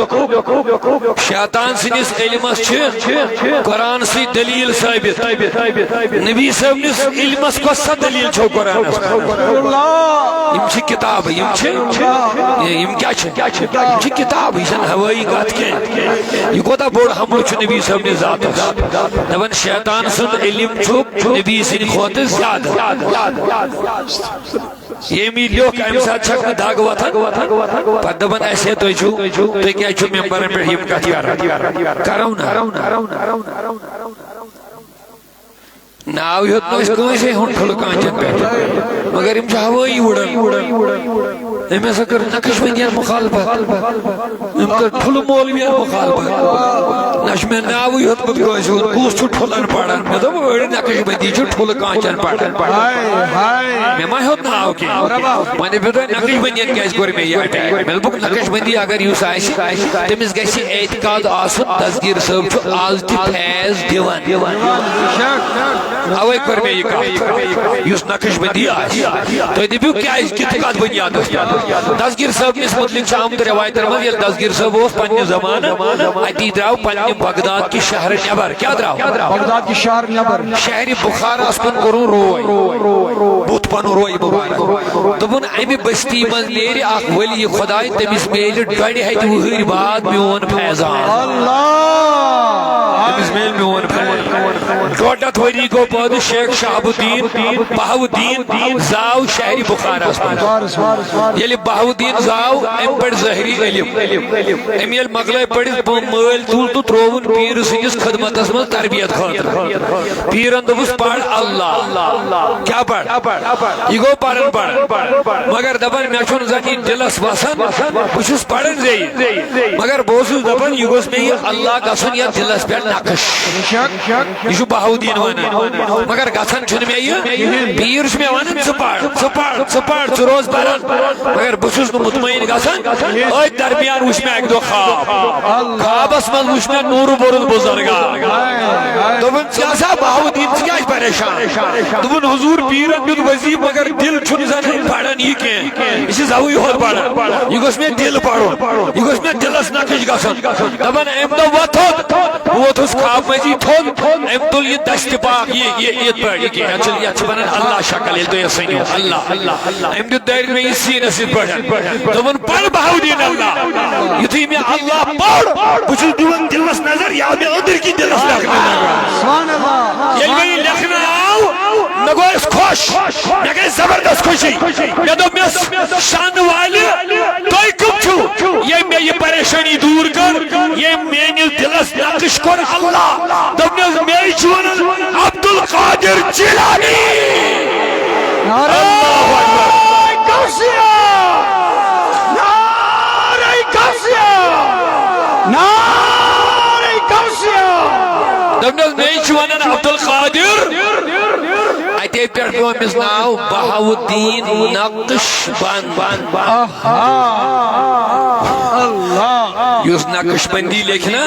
شیطان سٕنٛدِس علمس چھِ قرآن سۭتۍ دلیل ثٲبت۔ نبی صٲبنِس علمس کۄس سا دلیل چھو قرآنس منٛز؟ استغفر اللہ۔ یِم چھِ کتابہٕ، یِم چھِ، یِم کیٛاہ چھِ؟ یِم چھِ کتابہٕ، یہِ چھَنہٕ ہوٲیی کتھ کینٛہہ۔ یہِ کوٗتاہ بوٚڑ حملہٕ چھُ نبی صٲبنِس ذاتس؟ دپان شیطان سُنٛد علم چھُ نبی سٕنٛدِ کھۄتہٕ زیادٕ۔ ییٚمہِ لیوٚکھ، امہِ ساتہٕ چھکھ نہٕ دگ وۄتھان۔ پتہٕ دپان، اسے تُہۍ چھِو، تُہۍ کیٛازِ چھِو ممبرن پٮ۪ٹھ یِم کتھٕ کران؟ کرو نہ۔ ناو ہیوٚت نہٕ اسہِ کٲنٛسے ہُنٛد ٹھُلہٕ کانچن پٮ۪ٹھ، مگر یِم چھِ ہوٲیی اُڑان۔ أمۍ ہسا کٔر نقشبندین مخالفت، أمۍ کٔر ٹھُلہٕ مولوین مخالفت۔ نہ چھُ مےٚ ناوٕے ہیوٚتمُت کٲنٛسہِ ہُنٛد، کُس چھُ ٹھُلن پران؟ مےٚ دوٚپ، أڑۍ نقشبندی چھِ ٹھُلہٕ کانچن پران۔ مےٚ ما ہیوٚت ناو کینٛہہ؟ وۄنۍ دٔپِو تُہۍ، نقشبندین کیٛازِ کوٚر مےٚ یہِ اٹیک؟ مےٚ دوٚپُکھ، نقشبندی اگر یُس آسہِ، تٔمِس گژھِ اعتقاد آسُن، دستگیر صٲب چھُ آز تہِ فیض دِوان۔ اوے کٔر مےٚ یہِ کتھ، یُس نقشبندی آسہِ، تُہۍ دٔپِو کیٛازِ، کِتھ کتھ بنیادس پٮ۪ٹھ؟ دستگیر صٲبنِس متعلق چھِ آمُت رٮ۪وایتن منٛز، ییٚلہِ دستگیر صٲب اوس پننہِ زمانہٕ، اتی درٛاو پننہِ بغداد کہِ شہرٕ نٮ۪بر۔ کیٛاہ درٛاو؟ بغداد کہِ شہرٕ نٮ۪بر۔ شہرِ بخاراہس کُن کوٚرُن روے، بُتھ پنُن روے مبارک۔ دوٚپُن، امہِ بستی منٛز نیرِ اکھ ولی خداے، تٔمِس میلہِ ڈۄڈِ ہتہِ وُہٕرۍ بعد میون فیضان۔ اللہ۔ تٔمِس میلہِ میون فیضان۔ ڈۄڈ ہتھ ؤری گوٚو پٲدٕ شیخ شہاب الدین بہاؤالدین زاو شہرِ بخاراہس منٛز۔ ییٚلہِ بہاؤالدین زاو، أمۍ پٔرۍ ظٲہری علم۔ أمۍ ییٚلہِ مۄکلٲے پٔرِتھ، مٲلۍ تُل تہٕ ترٛووُن پیٖرٕ سٕنٛدِس خدمتس منٛز تربیت خٲطرٕ۔ پیٖرن دوٚپُس، "پَر اللہ۔" کیٛاہ پَر؟ یہِ گوٚو پَران پَران۔ مگر دَپان، مےٚ چھُنہٕ زَن یہِ دِلس وَسان، بہٕ چھُس پَران زیٚیہِ۔ مگر بہٕ اوسُس دَپان، یہِ گوٚژھ مےٚ یہِ اللہ گژھُن یَتھ دِلس پٮ۪ٹھ نقٕش۔ یہِ چھُ بہاؤالدین وَنان۔ مگر گژھان چھُنہٕ مےٚ یہِ۔ پیٖر چھُ مےٚ وَنان، "ژٕ پَر، ژٕ پَر، ژٕ پَر، ژٕ روز پَران۔" مگر بہٕ چھُس نہٕ مطمئن گژھان۔ أتھۍ درمیان وُچھ مےٚ اَکہِ دۄہ خواب۔ خوابس منٛز وُچھ مےٚ نوٗرٕ بوٚرُن بُزرگا۔ دوٚپُن، "ژےٚ ہسا بہاؤالدین، ژٕ کیٛازِ پریشان؟" دوٚپُن، "حضور، پیٖرن دیُت وظیٖفہٕ، مگر دِل چھُنہٕ زن پران یہِ کینٛہہ۔ یہِ چھِ زوٕے ہوت پران۔ یہِ گوٚژھ مےٚ دِل پرُن۔ یہِ گوٚژھ مےٚ دِلس نقٕش گژھُن۔" دپان، امہِ دۄہ وۄتھُن، بہٕ ووتھُس خواب منٛزی تھوٚد، أمۍ تُل یہِ دستہِ پاک، یہِ، یہِ، یِتھ پٲٹھۍ، یہِ کینٛہہ، یتھ چھِ، یتھ چھِ ونان اللہ شکل، ییٚلہِ تُہۍ یژھٲنِو، اللہ۔ أمۍ دیُت دٲرِتھ مےٚ یہِ سیٖنس یِتھ پٲٹھۍ۔ دوٚپُن، "پَر بہاؤالدین اللہ۔" یُتھُے مےٚ اللہ پوٚر، بہٕ چھُس دِوان دِلس نظر، یہِ آو مےٚ أنٛدٕرۍ کِنۍ دِلس لیکھنہٕ نظر۔ سبحان اللہ۔ ییٚلہِ مےٚ یہِ لیکھنہٕ آو، مےٚ گوٚو اَسہِ خۄش، مےٚ گٔے زبردست خوشی۔ مےٚ دوٚپ، "مےٚ شانہٕ والہِ، تُہۍ کٕم چھِو، ییٚمۍ مےٚ یہِ پریشٲنی دوٗر کٔر، ییٚمۍ میٲنِس دِلس نقٕش کوٚر اللہ؟" دوٚپنَس، "مے چھُ وَنان عبدالقادر جیلانی۔" نعرہ اللہ اکبر۔ غوثیہ! نعرہ غوثیہ! نعرہ غوثیہ! مےٚ چھُ وَنان عبدالقادر۔ اَتے پٮ۪ٹھ پیوٚو أمِس ناو بہاؤالدین نقش بند۔ اللہ۔ یُس نقش بندی لیکھِ نا،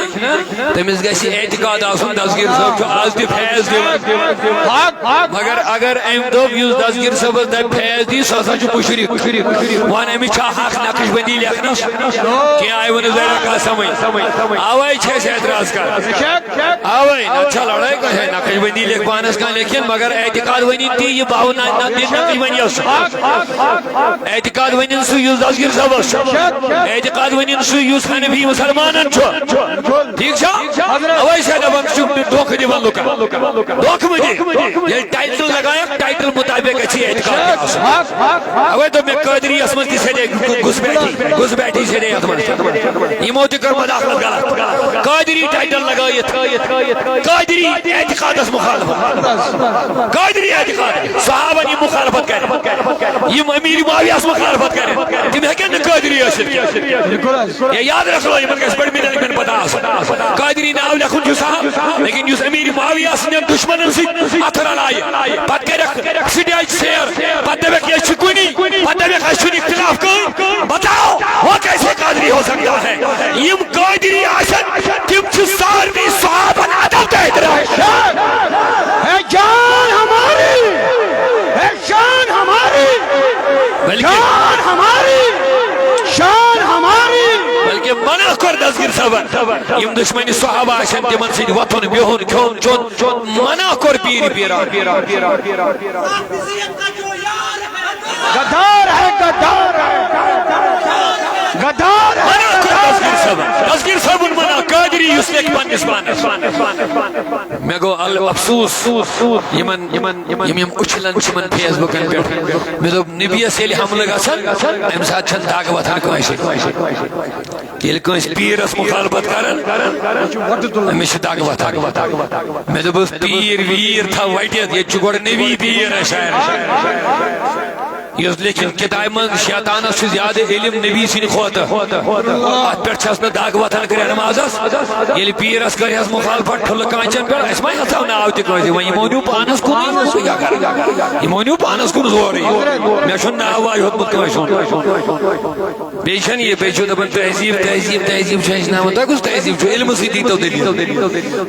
تٔمِس گژھِ اعتقاد آسُن، دستگیر صٲب چھُ آز تہِ فیض دِوان۔ مگر اگر أمۍ دوٚپ، یُس دستگیر صٲبَس دَپہِ فیض دی، سُہ ہسا چھُ مُشرِک۔ وَن، أمِس چھا حق نقش بندی لیکھنَس؟ کینٛہہ آیہِ وۄنۍ ذرا کانٛہہ سمجھ؟ اَوَے چھِ اَسہِ اعتراض کَرُن۔ اوے، نہ چھا لڑٲے کانٛہہ، نقش بندی لیکھ پانس کانٛہہ لیکھِن، مگر اعتقاد ؤنِن تی، یہِ باو نہ، نہ، دِن نقش بندی یس۔ اعتقاد ؤنِن سُہ یُس دستگیر صٲبس۔ اعتقاد ؤنِن سُہ یُس حنفی مسلمانن چھُ۔ ٹھیٖک چھا؟ اوے چھا دپان ژٕ چھُکھ دھوکہٕ دِوان لُکن۔ دھوکہٕ مہٕ دِ۔ ییٚلہِ ٹائٹل لگایکھ، ٹائٹل مطابق گژھِ اعتقاد تہِ آسُن۔ اوے دوٚپ مےٚ، قٲدری یس منٛز تہِ سیدے گُس بیٹھی، گُس بیٹھی سیدے یتھ منٛز۔ یِمو تہِ کٔر مداخلت غلط۔ قادری ٹائٹل لگٲیِتھ، قادری اعتقادس مخالفت۔ قادری اعتقاد، صحابن یِم مخالفت کرِ، یِم امیر معاویہس مخالفت کرِ، تِم ہیٚکن نہٕ قادری ٲسِتھ۔ بالکل حظ۔ یا یاد رکھو، یِمن گژھِ بڑمین علمن پتہ آسُن۔ قادری ناو لیکھُن چھُ سہل، لیکن یُس امیر معاویہ سٕنٛدٮ۪ن دُشمنن سۭتۍ اتھٕ رلایہِ، پتہٕ کرکھ سٹیج سیر، پتہٕ دپکھ، "یہِ چھُ کُنی"، پتہٕ دپکھ، "اَسہِ چھُنہٕ اختلاف کٕہٕنۍ"۔ بتاؤ، وہ کیسے قادری ہو سکتا ہے؟ یِم قادری آسن، تِم چھِ سارنٕے صحابن ادب تہٕ احترام۔ ہے جان ہماری، ہے شان ہماری، بلکہ شان ہماری، شان ہماری۔ بلکہ منع کوٚر دستگیر صٲبن، یِم دشمنی صحابہ آسن، تِمن سۭتۍ وۄتھُن، بِہُن، کھیوٚن، چیوٚن، منع کوٚر پیٖرِ پیٖران۔ غدار ہے، غدار ہے، غدار ہے، منع کوٚر غدار دستگیر ہے۔ صٲبن۔ دستگیر صٲبن منع، قادری یُس لیکھِ پننِس پانس۔ مےٚ گوٚو ال-، افسوس یِمن، یِمن، یِم، یِم اُچھلن چھِ یِمن فیس بُکن پٮ۪ٹھ۔ مےٚ دوٚپ، نبیَس ییٚلہِ حملہٕ گژھن، اَمہِ ساتہٕ چھَنہٕ دگ وۄتھان کٲنٛسہِ۔ ییٚلہِ کٲنٛسہِ پیٖرس مخالفت کرن، أمِس چھِ دگ وۄتھان۔ مےٚ دوٚپُس، پیٖر ویٖر تھاو وٹِتھ، ییٚتہِ چھُ گۄڈٕ نبی پیٖر اَسہِ شاعر۔ یُس لیکھِن کِتابہِ منٛز شیطانس چھُ زیادٕ علم نبی سٕنٛدِ کھۄتہٕ۔ اَتھ پٮ۪ٹھ چھَس نہٕ دگ وۄتھان کرٛٮ۪ہن مازس۔ ییٚلہِ پیٖرس کرِ ہس مخالفت ٹھُلہٕ کانچن پٮ۪ٹھ، اَسہِ ما ہٮ۪ژاو ناو تہِ کٲنٛسہِ؟ وۄنۍ یِمو نیوٗ پانس کُن، بہٕ کیٛاہ کرٕ؟ یِمو نیوٗ پانس کُن زورٕے۔ مےٚ چھُنہٕ ناو واے ہیوٚتمُت کٲنٛسہِ ہُنٛد۔ بیٚیہِ چھَنہٕ یہِ، بیٚیہِ چھُ دَپان تہذیٖب، تہذیٖب، تہذیٖب چھُ ہیٚچھناوُن۔ تۄہہِ کُس تہذیٖب چھُ؟ علمہٕ سۭتۍ دیٖتو دٔلیٖل۔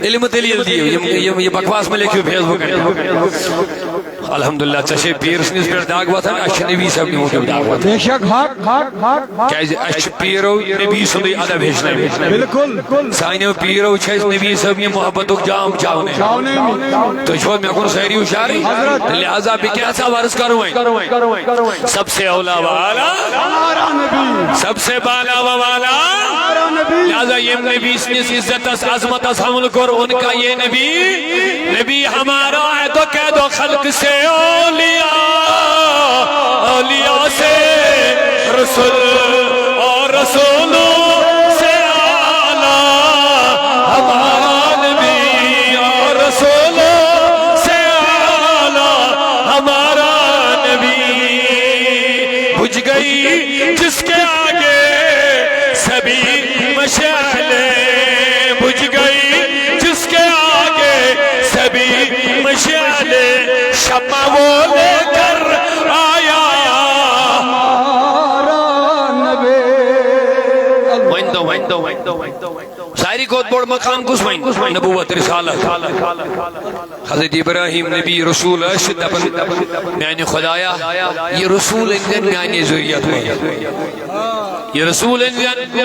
علمہٕ دٔلیٖل دِیِو۔ یِم، یِم، یہِ بکواس مہٕ لیکھِو فیس بُکَن پٮ۪ٹھ۔ الحمدللہ، ژےٚ چھے پیٖر سٕنٛدِس پٮ۪ٹھ داغ وۄتھان، اَسہِ چھِ نبی صٲبنہِ موٗجوٗب داغ وۄتھان۔ بے شک، حق، حق، حق، حق۔ کیٛازِ اَسہِ چھُ پیٖرو نبی سُنٛدُے ادب ہیٚچھنٲومٕتۍ۔ بالکل۔ سانیو پیٖرو چھِ اَسہِ نبی صٲبنہِ محبتُک جام چاونٲومٕتۍ۔ چاونٲومٕتۍ۔ تُہۍ چھِوا مےٚ کُن سٲری ہُشارٕے؟ حضرت۔ لہذا بہٕ کیٛاہ سا عرض کرٕ وۄنۍ؟ سب سے اولا و اعلیٰ، ہمارا نبی۔ سب سے بالا و والا، ہمارا نبی۔ لہذا ییٚمۍ نبی سٕنٛدِس عزتس عظمتس حملہٕ کوٚر، ان کا یہ نبی، نبی ہمارا ہے تو کہہ دو خلق سے اولیاء، اولیاء سے رسول اور رسولوں سے اعلیٰ ہمارا نبی اور رسولوں سے اعلیٰ ہمارا نبی۔ بجھ گئی جس کے آگے سبھی مشعلیں، بجھ گئی جس کے آگے سبھی مشعلیں، شمع وہ لے کر آیا۔ ہمارا نبی۔ وۄنۍ دو، وۄنۍ دو، وۄنۍ دو، وۄنۍ دو، وۄنۍ دو۔ ساروی کھۄتہٕ بوٚڑ مقام کُس وۄنۍ؟ نبوت، رسالت۔ حضرت ابراہیم نبی رسول ٲسِتھ دَپان، میانہِ خدایا، یہِ رسول أنۍ زٮ۪ن میانہِ ذُریت منٛز۔ یہِ رسول أنۍ زٮ۪ن،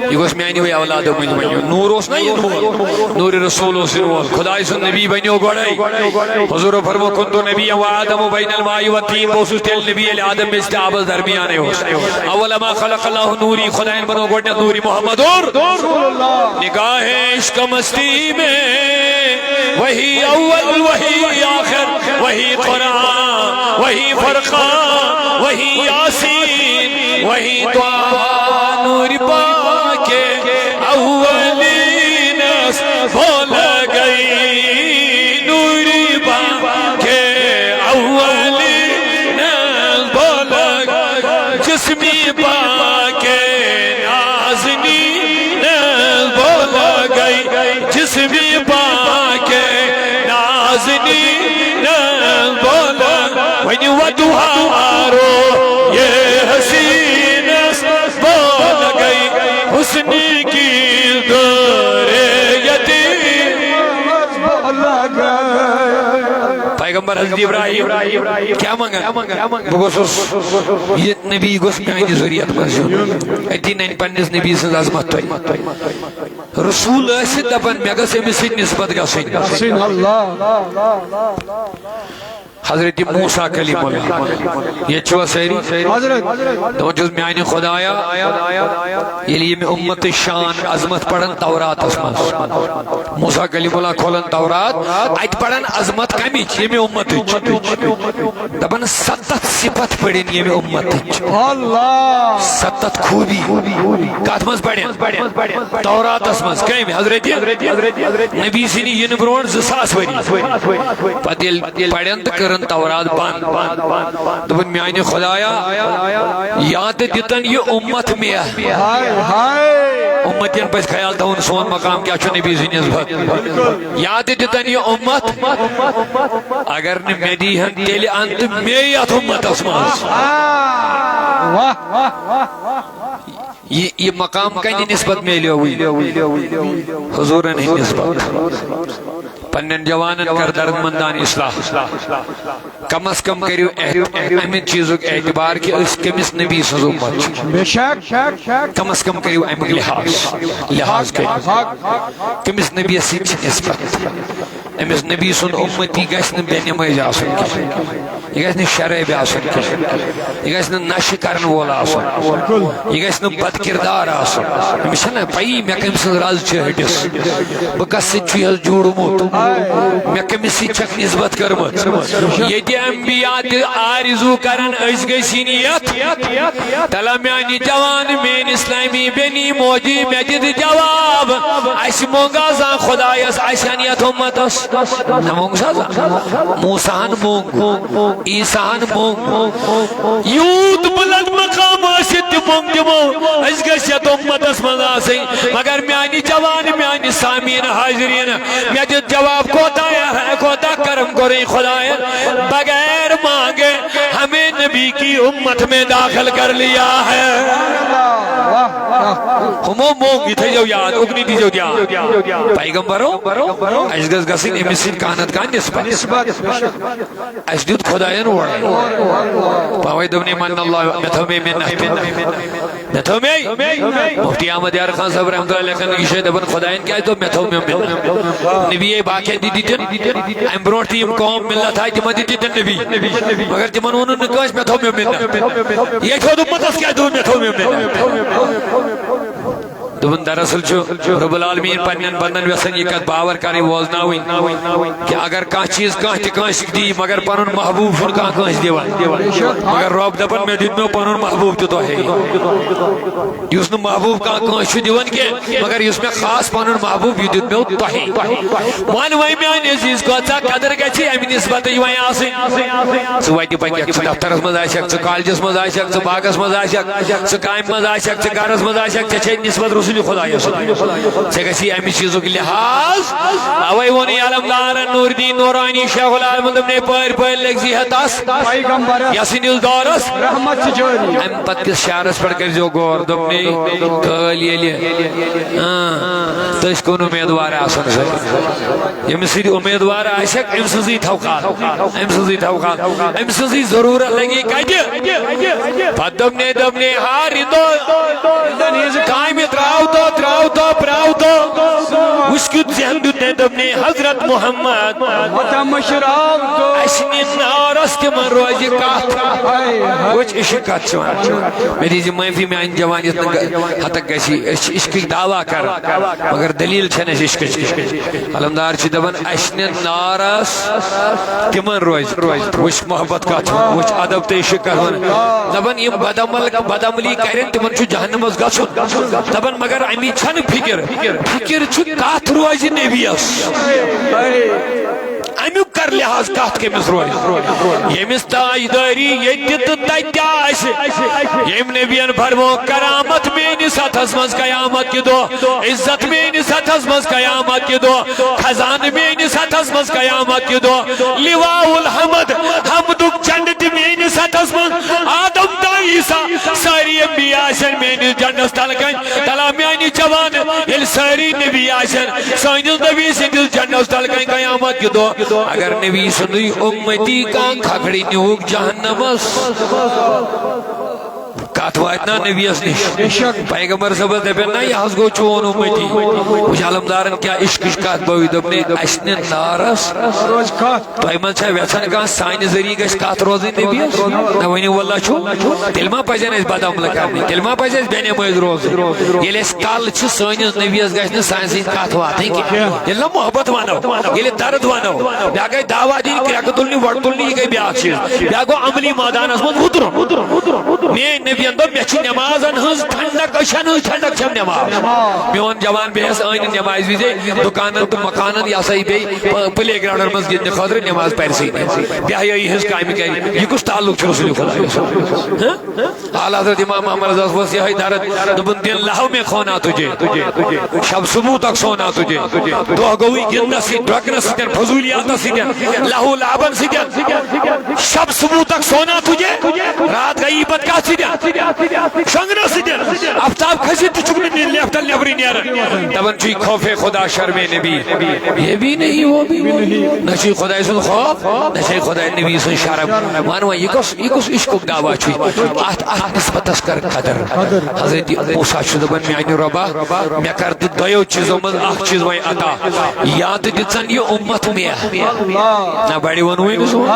یہِ گوٚژھ میانہِ وٕے اولادو مٔنٛزۍ بَنُن۔ نوٗر اوس نہ یِنہٕ وول، نوٗرِ رسول اوس یِنہٕ وول۔ خداے سُنٛد نبی بنیو گۄڈَے۔ حضوٗرو فرمو، "كنت نبيا وآدم بين الماء والطين"، بہٕ اوسُس تیٚلہِ نبی ییٚلہِ آدم میٚژِ تہٕ آبَس درمیانَے اوس۔ "أول ما خلق الله نوري"، خدایَن بنوو گۄڈٕنٮ۪تھ نوٗرِ محمد اور۔ نگاہ عشق مستی میں وہی اول، وہی آخر، وہی قرآن، وہی فرقان، وہی یاسین، وہی طٰہٰ۔ نور پاک اولین است بول گئی، نور پاک اولین است بول گئی، جسم پاک نازنین است بول گئی، جسم پاک و دعا رو یہ حسین است، بول گئی حسن کی دور یتیم۔ پیغمبر حضرت ابراہیم کیا منگا؟ بہٕ گوٚژھُس، یہِ نبی گوٚژھ میانہِ ذُریت منٛز یُن۔ أتی نَنہِ پننِس نبی سٕنٛز عظمت تۄہہِ۔ رسول ٲسِتھ دپان، مےٚ گٔژھ أمِس سۭتۍ نسبت گژھٕنۍ۔ سبحان اللہ۔ حضرت موسیٰ کلیم اللہ۔ ییٚتہِ چھِوا سٲری؟ حضرت۔ دَپان چھُس، میانہِ خدایا، ییٚلہِ ییٚمہِ اُمتٕچ شان عظمت پرن توراتس منٛز، موسیٰ کلیم اللہ کھولن تورات، اتہِ پرن عظمت کمِچ؟ ییٚمہِ اُمتٕچ۔ دَپان، ستتھ صفت پرن ییٚمہِ اُمتٕچ۔ اللہ۔ ستتھ خوٗبی۔ کتھ منٛز پرن؟ توراتس منٛز۔ کٔمۍ؟ حضرت نبی سٕنٛدِ یِنہٕ برونٛٹھ زٕ ساس ؤری۔ پتہٕ ییٚلہِ پرن تہٕ کٔرٕن تورات بنٛد۔ دوٚپُن، میانہِ خدایا، یا تہٕ دِتن یہِ اُمت مےٚ۔ ہاے، ہاے۔ اُمتین پزِ خیال تھاوُن، سون مقام کیٛاہ چھُ نبی سٕنٛدِ نسبت۔ یا تہٕ دِتن یہِ اُمت، اگر نہٕ مےٚ دی ہن، تیٚلہِ ان تہٕ مے یتھ اُمتس منٛز۔ واہ، واہ، واہ۔ یہِ، یہِ مقام کَنہِ نسبت میلیووٕے؟ حضوٗرن ہٕنٛدِ نسبت۔ پننٮ۪ن جوانن کر دردمندانہ اصلاح۔ کم از کم کٔرِو احت-، اَمہِ چیٖزُک اعتبار کہِ أسۍ کٔمِس نبی سٕنٛز اُمت چھِ۔ بے شک۔ کم از کم کٔرِو اَمیُک لحاظ، لحاظ کٔرِو۔ کٔمِس نبیَس سۭتۍ چھِ نسبت؟ أمِس نبی سُنٛد اُمتی گژھِ نہٕ بے نمٲز آسُن کینٛہہ۔ یہِ گژھِ نہٕ شرٲبۍ آسُن کینٛہہ۔ یہِ گژھِ نہٕ نشہٕ کرن وول آسُن۔ یہِ گژھِ نہٕ بد کردار آسُن۔ أمِس چھَنہ پَیی مےٚ کٔمۍ سٕنٛز رَز چھِ ہٹِس۔ بہٕ کَس سۭتۍ چھُ یہِ حظ جوٗڑمُت۔ مےٚ کٔمِس سۭتۍ چھَکھ نسبت کٔرمٕژ۔ ییٚتہِ انبیاء تہِ آرزوٗ کرن أسۍ گٔژھۍ یِنۍ یَتھ۔ تَلہ میٛانہِ جوان، میٛٲنۍ اسلامی بیٚنی موجی، مےٚ دِ جواب۔ اَسہِ مونٛگ آسان خۄدایَس، اَسہِ ہَن یَتھ اُمتَس۔ نہ مونٛگ سا زانٛہہ۔ موسیٰ ہَن مونٛگ۔ عیسیٰ ہن مونگ۔ یوٗت بلند مقام ٲسِتھ تہِ مونگ تِمو، أسۍ گٔژھۍ یتھ اُمتس منٛز آسٕنۍ۔ مگر میانہِ جوان، میانہِ سامعیٖن حاضریٖن، مےٚ دیُت جواب، کوتاہ، کوتاہ کرم کوٚرُے خۄداین۔ بغیر مانگے ہمیں نبی کی امت میں داخل کر لیا ہے۔ ہُمو مونگ، یہِ تھٲیزیو یاد، اُکنُے دیٖزیو دیان۔ پیغمبرو، اَسہِ گٔژھ گژھٕنۍ أمِس سۭتۍ کانٛہہ نتہٕ کانٛہہ نسبت۔ اَسہِ دیُت خۄدایَن اورَے۔ پاوَے دوٚپنَے، من اللہ، مےٚ تھٲو مے مِنت۔ مےٚ تھٲو مے۔ مفتی احمد یار خان صٲب رحمتہ اللہ علیہ لیکھان، یہِ چھِ دَپان، خۄدایَن کیٛازِ دوٚپ، مےٚ تھٲو مے مِنت؟ نبی ہے باقیَن تہِ دِتِن۔ اَمہِ برونٛٹھ تہِ یِم قوم مِلت آے، تِمَن تہِ دِتِن نبی۔ مگر تِمَن ووٚنُن نہٕ کٲنٛسہِ، مےٚ تھٲو مے مِنت۔ ییٚتہِ ہیوٚت اُمتَس کیٛازِ دوٚپ، مےٚ تھٲو مے مِنت؟ دوٚپُن، دراصل چھُ رب العالمین پننٮ۪ن بندن یژھان یہِ کتھ باور کرٕنۍ، ووزناوٕنۍ، کہِ اگر کانٛہہ چیٖز کانٛہہ تہِ کٲنٛسہِ دی، مگر پنُن محبوب چھُنہٕ کانٛہہ کٲنٛسہِ دِوان۔ مگر رب دپان، مےٚ دیُت مےٚ پنُن محبوب تہِ تۄہے۔ یُس نہٕ محبوب کانٛہہ کٲنٛسہِ چھُ دِوان کینٛہہ، مگر یُس مےٚ خاص پنُن محبوب، یہِ دیُت مےٚ تۄہے۔ وۄنۍ وۄنۍ میانہِ عزیز، کۭژاہ قدر گژھِ امہِ نسبتٕچ وۄنۍ آسٕنۍ۔ ژٕ وتہِ پککھ، ژٕ دفترس منٛز آسکھ، ژٕ کالجس منٛز آسکھ، ژٕ باغس منٛز آسکھ، ژٕ کامہِ منٛز آسکھ، ژٕ گرس منٛز آسکھ، ژےٚ چھے نسبت رسول خدایس سۭتۍ۔ ژےٚ گژھی امہِ چیٖزُک لحاظ۔ اوے ووٚنُے علمدارن نور الدین نورانی شیخ العالمن، دوٚپنَے، پٲرۍ پٲرۍ لیکھزِ ہے تس۔ پیغمبرس۔ یس سٕنٛدِس دورس۔ رحمت چھِ جٲری۔ امہِ پتہٕ کِس شعرس پٮ۪ٹھ کٔرۍزیو غور، دوٚپنَے، کٲلۍ ییٚلہِ، اۭں، تٔسۍ کُن اُمیدوار آسن سۭتۍ۔ ییٚمِس سۭتۍ اُمیدوار آسٮ۪کھ، أمۍ سٕنٛزٕے تھاو خیال، أمۍ سٕنٛزٕے تھاو خیال، أمۍ سٕنٛزٕے ضروٗرت لگی کتہِ۔ پتہٕ دوٚپنَے، دوٚپنَے، ہا رِندو، کامہِ ترٛاو تو، ترٛاو تو، پرٛاو تو۔ وٕچھ کیُتھ ذہن دیُتنَے، دوٚپنَے، حضرت محمد، متم شراب تو۔ اَسہِ نِن نارس تِمن روزِ کتھ۔ ہاے، ہاے۔ وٕچھ، عشق کتھ چھِ وَنان۔ مےٚ دیٖزِ معٲفی، میٛانہِ جوان یَتھ نہٕ ہتک گژھِ، أسۍ چھِ عشقٕکۍ دعویٰ کران۔ مگر دلیل چھنہٕ اَسہِ عشقٕچ کینٛہہ۔ علمدار چھِ دپان، اَسہِ نہٕ نارس تِمن روزِ۔ وٕچھ محبت کتھ چھِ، وٕچھ ادب تہٕ عشق کتھ ونان۔ دپان، یِم بدعمل، بدعملی کرن، تِمن چھُ جہنمس گژھُن۔ دپان، مگر امی چھنہٕ فکر۔ فکر چھُ کتھ روزِ نبیس۔ امیُک کر لحاظ، کتھ کٔمِس روزِ؟ ییٚمِس تاجدٲری ییٚتہِ تہٕ تتہِ آسہِ۔ ییٚمۍ نبین فرمو، کرامت میٲنِس اتھس منٛز قیامت کہِ دۄہ، عزت میٲنِس اتھس منٛز قیامت کہِ دۄہ، خزانہٕ میٲنِس اتھس منٛز قیامت کہِ دۄہ، لواء الحمد، حمدُک جنڈٕ تہِ عیسیٰ، سٲری انبیاء آسن میٲنِس جنڈس تل کنۍ، تلا میانہِ جوان، ییٚلہِ سٲری نبی آسن سٲنِس نبی سٕنٛدِس جنڈس تل کنۍ قیامت کہِ دۄہ، اگر نبی سُنٛدُے اُمتی کانٛہہ کھکھرِ نیوٗکھ جہنمس، کتھ واتہِ نا نبیس نِش؟ بے شک۔ پیغمبر صٲبس دپن نا، یہِ حظ گوٚو چون اُمتی۔ وٕچھ علمدارن کیٛاہ عشقٕچ کتھ بٲوِتھ، دوٚپنَے، اسہِ نہِ نارس۔ روز کتھ۔ تۄہہِ منٛز چھا یژھان کانٛہہ سانہِ ذٔریعہٕ گژھِ کتھ روزٕنۍ نبیس؟ نہ ؤنِو واللہ چھُ۔ تیٚلہِ ما پزن اَسہِ بدعملہٕ کرنہِ؟ تیٚلہِ ما پزِ اَسہِ بے نمٲز روزٕنۍ؟ ییٚلہِ اَسہِ کل چھِ سٲنِس نبیس گژھِ نہٕ سانہِ سۭتۍ کتھ واتٕنۍ کینٛہہ۔ ییٚلہِ نہ محبت ونو، ییٚلہِ درد ونو، بیٛاکھ گٔے دعویٰ دِنۍ، کرٛٮ۪کہٕ تُلنہِ، وۄٹہٕ تُلنہِ، یہِ گٔے بیٛاکھ چیٖز۔ بیٛاکھ گوٚو عملی مٲدانس منٛز وُترُن۔ میٲنۍ نبین دوٚپ، مےٚ چھِ نمازن ہٕنٛز ٹھنڈک، أچھن ہٕنٛز ٹھنڈک چھم نماز۔ میون جوان بیٚہس أنۍ نمازِ وِزے دُکانن تہٕ مکانن، یہِ ہسا یہِ بیٚیہِ پ-، پلے گراؤنڈن منٛز گِنٛدنہٕ خٲطرٕ نماز پرِ سٕے نہٕ۔ بے حیٲیی ہٕنٛز کامہِ کرِ۔ یہِ کُس تعلق چھُ رسول خدایس؟ ہہ؟ اعلیٰ حضرت امام محمد رضا اوس یِہوٚے درد، دوٚپُن، دن لہو میں کھونا تجھے، شب صبح تک سونا تجھے۔ دۄہ گوٚوٕے گِنٛدنس سۭتۍ، درٛوٚکنس سۭتۍ، فضوٗلیاتس سۭتۍ۔ لہو لعبن سۭتۍ۔ شب صبح تک سونا تجھے، رات گئی پتہٕ کتھ سۭتۍ؟ شۄنٛگنس سۭتۍ۔ آفتاب کھٔسِتھ تہِ چھُکھ نہٕ لیفٹن نیبرٕے نیران۔ دپان چھُے خوف خدا شرم نبی، یہ بھی نہیں، وہ بھی نہیں۔ نہ چھُے خداے سُنٛد خوف، نہ چھے خداے نبی سٕنٛز شرم۔ ون وۄنۍ، یہِ کُس، یہِ کُس عشقُک دعویٰ چھُے؟ اتھ، اتھ نسبتس کر قدر۔ حضرت موسیٰ چھُ دپان، میانہِ رۄبا، مےٚ کر تہٕ دۄیو چیٖزو منٛز اکھ چیٖز وۄنۍ عطا۔ یا تہٕ دِژن یہِ اُمت مےٚ۔ نہ بڑِ ووٚنوُے نہٕ سون۔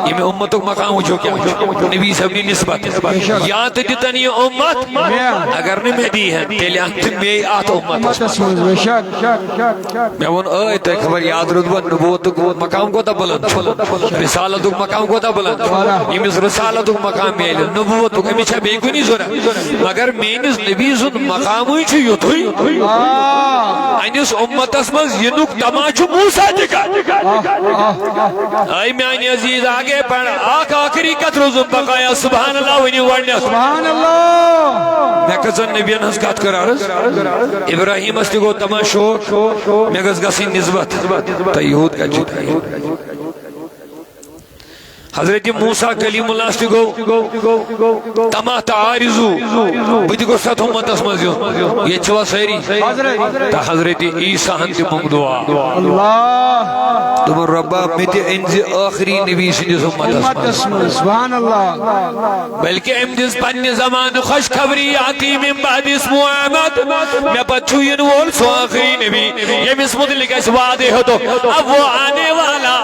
ییٚمہِ اُمتُک مقام وٕچھو کیٛاہ چھُ۔ نبی صٲبنہِ نسبت۔ یا تہٕ دِتن یہِ اُمت، اگر نہٕ مےٚ دی ہن، تیٚلہِ اَن تہٕ مے اَتھ اُمتس منٛز۔ بے شک۔ مےٚ ووٚن، ٲے، تۄہہِ خبر یاد روٗدوا، نبوتُک مقام کوٗتاہ بُلند چھُ؟ رسالتُک مقام کوٗتاہ بُلند چھُ؟ ییٚمِس رسالتُک مقام میلہِ، نبوتُک، أمِس چھا بیٚیہِ کُنہِ ضروٗرت؟ مگر میٲنِس نبی سُنٛد مقامٕے چھُ یُتھُے۔ آ۔ پننِس اُمتس منٛز یِنُک تما چھُ موسیٰ تہِ کران۔ اے میانہِ عزیز، آگے پڑھ، اکھ آخری کتھ روٗزُم بقایا۔ سبحان اللہ ؤنِو گۄڈٕنیتھ۔ سبحان اللہ۔ مےٚ کٔژن نبین ہٕنٛز کتھ کٔر عرض؟ ابراہیمس تہِ گوٚو تما شوق، مےٚ گٔژھ گژھٕنۍ نسبت۔ تہٕ یہود کتہِ چھُ؟ حضرت موسیٰ کلیم اللہ تہِ گوٚو تما تہٕ آرزو، بہٕ تہِ گوٚژھ اتھ اُمتس منٛز یُن۔ ییٚتہِ چھِوا سٲری؟ تہٕ حضرت عیسیٰ ہن تہِ موٚنگ دعا۔ اللہ۔ دوٚپُن، رۄبا، مےٚ تہِ أنۍ زِ ٲخری نبی سٕنٛدِس اُمتس منٛز۔ سبحان اللہ۔ بلکہ أمۍ دِژ پننہِ زمانہٕ خوشخبری، یاتی من بعدی اسمہ احمد، مےٚ پتہٕ چھُ یِنہٕ وول سُہ ٲخری نبی، ییٚمِس مُتعلق اَسہِ وعدٕ ہیوٚتُکھ۔ اب وہ آنے والا،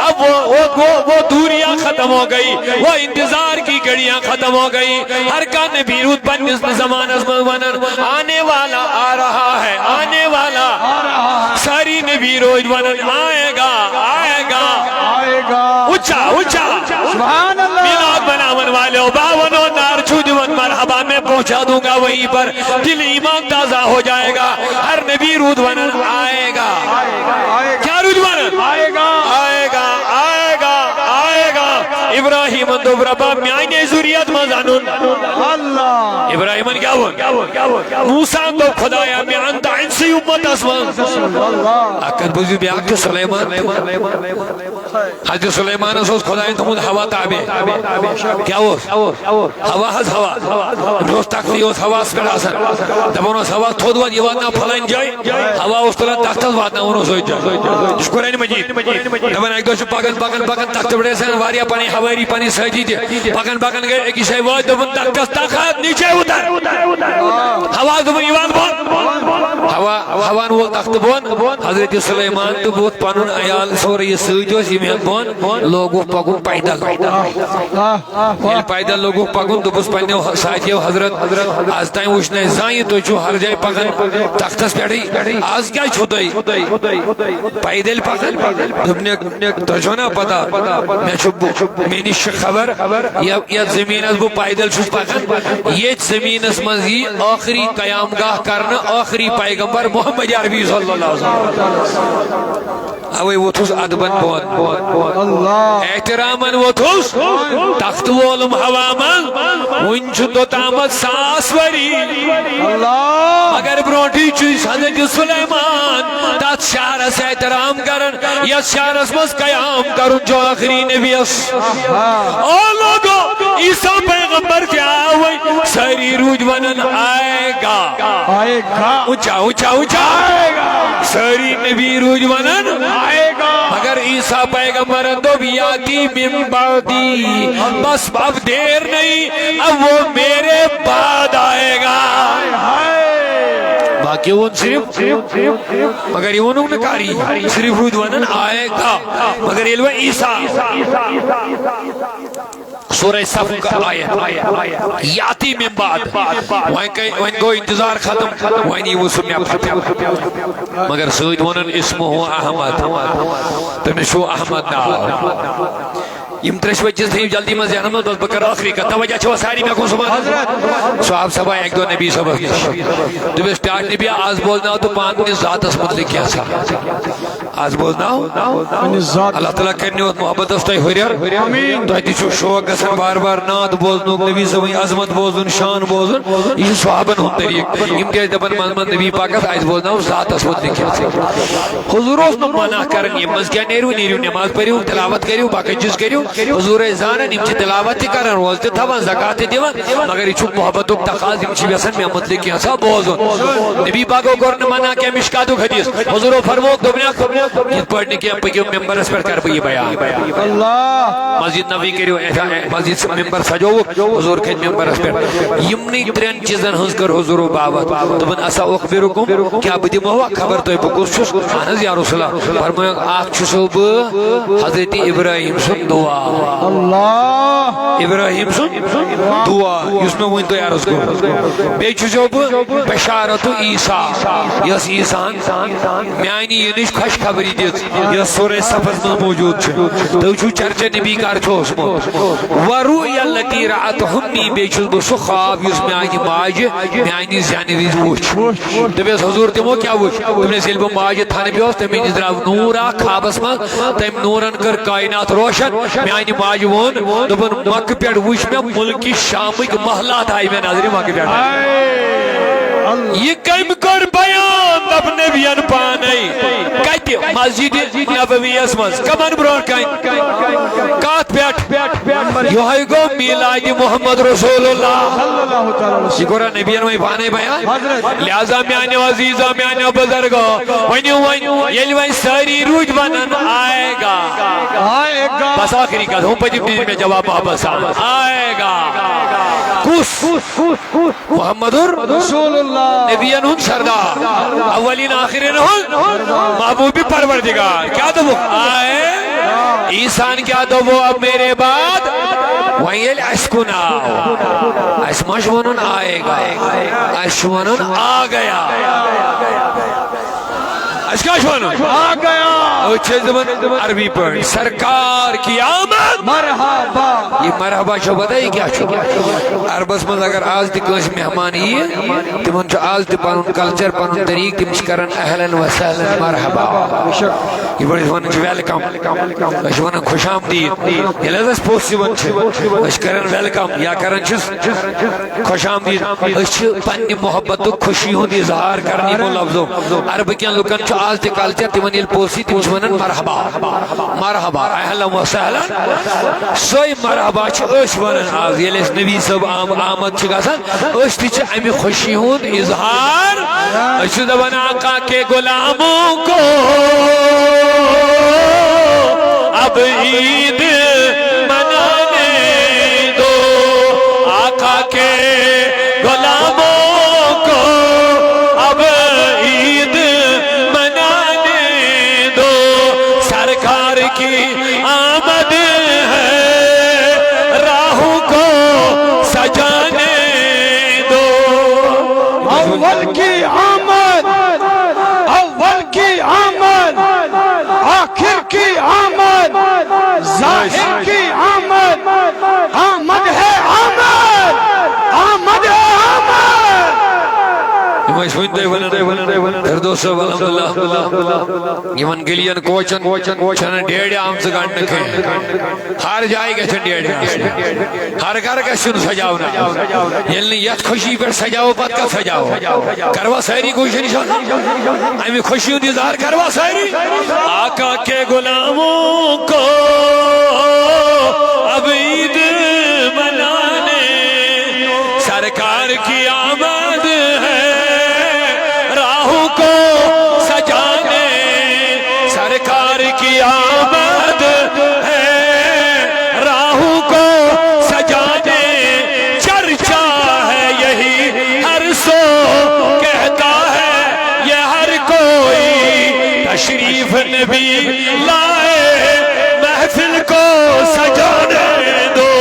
اب وہ، وہ، وہ، وہ دوریاں ختم ہو گئی، وہ انتظار کی گھڑیاں ختم ہو گئی۔ ہر کانٛہہ نبی روٗد پننِس زمانس منٛز ونان، آنے والا آ رہا ہے، آنے والا۔ ساری نبی روٗدۍ ونان، آئے گا، آئے گا۔ آئے گا۔ اُچا، اُچا۔ سبحان اللہ۔ میلاد مناون والیو، باونو نار چھو دیون مرحبا، میں پہنچا دوں گا وہیں پر۔ دل ایمان تازہ ہو جائے گا۔ ہر نبی روٗد ونان، آئے گا۔ آئے گا۔ کیا روٗد ونان؟ آئے گا۔ آئے گا، آئے گا، آئے گا۔ ابراہیم دوٚپ، رۄبا، میانہِ ذُریت منٛز انُن۔ اللہ۔ ابراہیمن کیٛاہ ووٚن؟ موسیٰ دوٚپ، خدایا، مےٚ ان تہٕ أمۍ سٕے اُمتس منٛز۔ اللہ۔ اکھ کتھ بوٗزِو بیٛاکھ تہِ، سلیمان۔ حضرت سلیمانس اوس خدایَن تھوٚمُت ہوا تابع۔ کیٛاہ اوس؟ ہوا حظ ہوا۔ أمِس اوس تختٕے یوت ہواہَس پٮ۪ٹھ آسان۔ دَپان اوس، ہوا تھوٚد وَد، یہِ واتناو پھلٲنۍ جایہِ۔ ہوا اوس تُلان تختَس، واتناوان اوس أتھۍ جایہِ۔ یہِ چھُ قرآنِ مجیٖد۔ دَپان اَکہِ دۄہ چھِ پَکان، پَکان، پَکان، تختہٕ پٮ۪ٹھ ٲسۍ آسان واریاہ پَنٕنۍ ہوٲرۍ پَنٕنۍ سٲتھی تہِ۔ پَکان، پَکان گٔے أکِس جایہِ وٲتۍ، دوٚپُن، تختَس تَخت نیٖچے اُتر۔ ہوا دوٚپُن، یہِ وَد بۄن۔ ہوا، ہواہَن وول تختہٕ بۄن۔ حضرت سلیمان تہٕ ووٚتھ پَنُن عیال سورُے یہِ سۭتۍ اوس، یِم ہٮ۪تھ بۄن، لوگُکھ پَکُن پیدل۔ ییٚلہِ پیدل لوگُکھ پَکُن، دوٚپُس پنٛنیو ساتھیو، حضرت، از تام وٕچھ نہٕ اَسہِ زانٛہہ یہِ، تُہۍ چھِو ہر جایہِ پَکان تختَس پٮ۪ٹھٕے، از کیٛازِ چھِو تُہۍ پیدل پَکان؟ دوٚپنَکھ، تۄہہِ چھو نا پتہ، مےٚ چھُ، مےٚ نِش چھِ خبر، یَتھ، یَتھ زٔمیٖنَس بہٕ پیدل چھُس پَکان، ییٚتھۍ زٔمیٖنَس منٛز یی ٲخری قیام گاہ کرنہٕ ٲخری پیغمبر محمد عربی صلی اللہ علیہ وسلم۔ اوے ووتھُس ادبن بۄن۔ اللہ۔ احترامن ووتھُس۔ تخت وولُم ہوا منٛز۔ وُنہِ چھُ توٚتامَتھ ساس ؤری۔ اللہ۔ مگر برونٹھٕے چھُ حضرت سلیمان تتھ شہرس احترام کران، یتھ شہرس منٛز قیام کرُن چھُ ٲخری نبیس۔ او لوگو، عیسیٰ پیغمبر تہِ آو وۄنۍ، سٲری روٗدۍ ونان آئے گا۔ آئے گا۔ اونچا، اونچا، اونچا۔ آئے گا۔ سٲری نبی روٗدۍ ونان آئے گا۔ مگر عیسیٰ پیغمبرن دوٚپ یاتی من بعدی، بس اب دیر نہیں، اب وہ میرے بعد آئے گا۔ باقی ووٚن صرف، مگر یہِ ووٚنُکھ نہٕ کر یی، صرف روٗدۍ ونان آئے گا۔ مگر ییٚلہِ وۄنۍ عیسیٰ سورہ صف کا آیت، یاتی من بعد۔ وۄنۍ کَے-، وۄنۍ گوٚو انتظار ختم، وۄنۍ یی وۄنۍ سُہ مےٚ پتہٕ۔ مگر سۭتۍ ووٚنُن اسمہ احمد۔ تٔمِس چھُ احمد ناو۔ یِم ترٛےٚ چھِ وۄنۍ چیٖز تھٲیِو جلدی منٛز ذہنَس منٛز، بس بہٕ کَرٕ ٲخری کَتھ۔ توجہ چھُوا سارنٕے مےٚ کُن صُبحن؟ حضرت۔ صاحب صٲبا اَکہِ دۄہ نبی صٲبَس نِش۔ دوٚپُس، "ٹاٹھ نبی، آز بوزناو تہٕ پانہٕ پنٛنِس ذاتَس مُتعلِق کینٛژھا۔" آز بوزناو۔ پننِس ذات۔ اللہ تعالیٰ کرنہِ ووت محبتس تۄہہِ ہُرٮ۪ر۔ آمین۔ تۄہہِ تہِ چھُو شوق گژھان بار بار نعت بوزنُک، نبی صٲبٕنۍ عظمت بوزُن، شان بوزُن۔ یہِ چھُ صحابن ہُنٛد طریٖقہٕ۔ یِم تہِ ٲسۍ دپان منٛزٕ منٛزٕ نبی پاکس، اَسہِ بوزناو ذاتس مُتعلِق کینٛژھا۔ حضور اوس نہٕ منع کران، یِم منٛز کیٛاہ نیرِو، نیرِو نماز پٔرِو، تلاوت کٔرِو، باقٕے چیٖز کٔرِو۔ حضور ٲسۍ زانان، یِم چھِ تلاوت تہِ کران، روزٕ تہِ تھاوان، زکات تہِ دِوان۔ مگر یہِ چھُ محبتُک تقاضہٕ، یِم چھِ یژھان مےٚ مُتعلِق کینٛژھا بوزُن۔ نبی پاکو کوٚر نہٕ منع کینٛہہ، مشکاتُک حدیث۔ حضورو فرمووُکھ، دوٚپنَکھ، یِتھ پٲٹھۍ نہٕ کینٛہہ، پٔکِو ممبرس پٮ۪ٹھ کرٕ بہٕ یہِ بیان۔ اللہ۔ مسجد نبی کٔرِو، مسجد ممبر سجووُکھ، حضور کھٔتۍ ممبرس پٮ۪ٹھ۔ یِمنٕے ترٛٮ۪ن چیٖزن ہٕنٛز کٔر حضورو باوتھ۔ دوٚپُن، "اسا اخبرکم، کیٛاہ بہٕ دِمو کھبر تۄہہِ بہٕ کُس چھُس؟" اہن حظ یا رسول اللہ۔ فرمووُکھ، "اکھ چھُسو بہٕ حضرت ابراہیم سُنٛد دعا۔" اللہ۔ ابراہیم سُنٛد دعا، یُس مےٚ وٕنۍ تۄہہِ عرض کوٚر۔ بیٚیہِ چھُسو بہٕ بشارت عیسیٰ، یۄس عیسیٰ ہن میانہِ یِنٕچ خوشخبری دِژ، یۄس سورہ صفس منٛز موجود چھِ۔ تُہۍ وٕچھِو چرچہ نبی کر چھُ اوسمُت۔ "والرؤیا التی رأت امی"، بیٚیہِ چھُس بہٕ سُہ خواب یُس میانہِ ماجہِ میانہِ زینہٕ وِزِ وٕچھ۔ دوٚپمَس، "حضور، تِمو کیٛاہ وٕچھ؟" دوٚپمَس، "ییٚلہِ بہٕ ماجہِ تھنہٕ پیوس، تَمہِ وِزِ درٛاو نوٗر اکھ خوابس منٛز، تٔمۍ نوٗرن کٔر کائنات روشن۔" میانہِ ماجہِ ووٚن، دوٚپُن، "مکہٕ پٮ۪ٹھ وٕچھ مےٚ ملکہِ شامٕکۍ محلات آیہِ مےٚ نظرِ مکہٕ پٮ۪ٹھ۔" یہِ کٔمۍ کوٚر بیان؟ دوٚپ نبین پانے۔ کتہِ؟ مسجد نبویس منٛز۔ کمن برونٛٹھ کنہِ؟ کتھ پٮ۪ٹھ؟ یِہوٚے گوٚو میلاد محمد رسول اللہ۔ یہِ کوٚرا نبین وۄنۍ پانے بیان؟ لہذا میانیو عزیزو، میانیو بزرگو، ؤنِو وۄنۍ، ییٚلہِ وۄنۍ سٲری روٗدۍ ونان آئے گا۔ آئے گا۔ بس آخری کتھ، ہُم پٔتِم دِتۍ مےٚ جواب محبت سان۔ آئے گا۔ کُس؟ محمد رسول اللہ۔ نبین ہُنٛد سردار، اولین آخرین ہُنٛد محبوب پروردگار۔ کیٛاہ دوٚپُکھ؟ آئے۔ عیسیٰ ہن کیٛاہ دوٚپُو؟ اب میرے بعد۔ وۄنۍ ییٚلہِ اَسہِ کُن آو، اَسہِ ما چھُ وَنُن آئے گا؟ اَسہِ چھُ وَنُن آ گیا۔ اَسہِ کیٛاہ چھُ وَنُن؟ آ گیا۔ أسۍ چھِ أسۍ دَپان عربی پٲٹھۍ، سرکار کی آمد۔ مرحبا۔ یہِ مرحبا چھو پتہ یہِ کیٛاہ چھُ؟ عربس منٛز اگر آز تہِ کٲنٛسہِ مہمان یِیہِ، تِمن چھُ آز تہِ پنُن culture، پنُن طریٖقہٕ، تِم چھِ کران اہلاً و سہلاً، مرحبا۔ یہِ پٲٹھۍ أسۍ وَنان چھِ welcome، أسۍ چھِ وَنان خوش آمدید۔ ییٚلہِ حظ اَسہِ پوٚژھ یِوان چھِ، أسۍ چھِ کران welcome یا کران چھِس خوش آمدید۔ أسۍ چھِ پننہِ محبتُک، خوشی ہُنٛد اظہار کران یِمو لفظو۔ عربہٕ کٮ۪ن لُکن چھُ آز تہِ culture، تِمن ییٚلہِ پوٚژھ یی، تِم چھِ وَنان مرحبا، مرحبا، اہلاً و سہلاً۔ سۄے مرحبا چھِ أسۍ وَنان آز، ییٚلہِ اَسہِ نبی صٲب آم-، آمد چھِ گژھان، أسۍ تہِ چھِ اَمہِ خوشی ہُنٛد اظہار۔ أسۍ چھِ دَپان، آقا کے غلاموں کو اب عید منانے دو، آقا کے غلاموں کو اب عید منانے دو، سرکار کی آمد ہے، راہوں کو سجانے دو۔ اول کی آمد، اول کی آمد، آخر کی آمد، ظاہر کی آمد، آمد ہے آمد، آمد ہے آمد۔ یِم ٲسۍ وٕنہِ تۄہہِ وَنان، فردوس صٲب، الحمدللہ، یِمن گٔلین کوچن چھَنہٕ ڈیڈِ آمژٕ گنڈنہٕ کھنٛڈ۔ ہر جایہِ گژھن ڈیڈِ آسنہِ۔ ہر گرٕ گژھِ یُن سجاونہٕ۔ ییٚلہِ نہٕ یتھ خوشی پٮ۪ٹھ سجاوو، پتہٕ کتھ سجاوو؟ کروا سٲری کوٗشش انشاءاللہ؟ امہِ خوشی ہُنٛد اظہار کروا سٲری؟ آقا کے غلاموں کو اب عید منا نبی لائے، محفل کو سجانے دو۔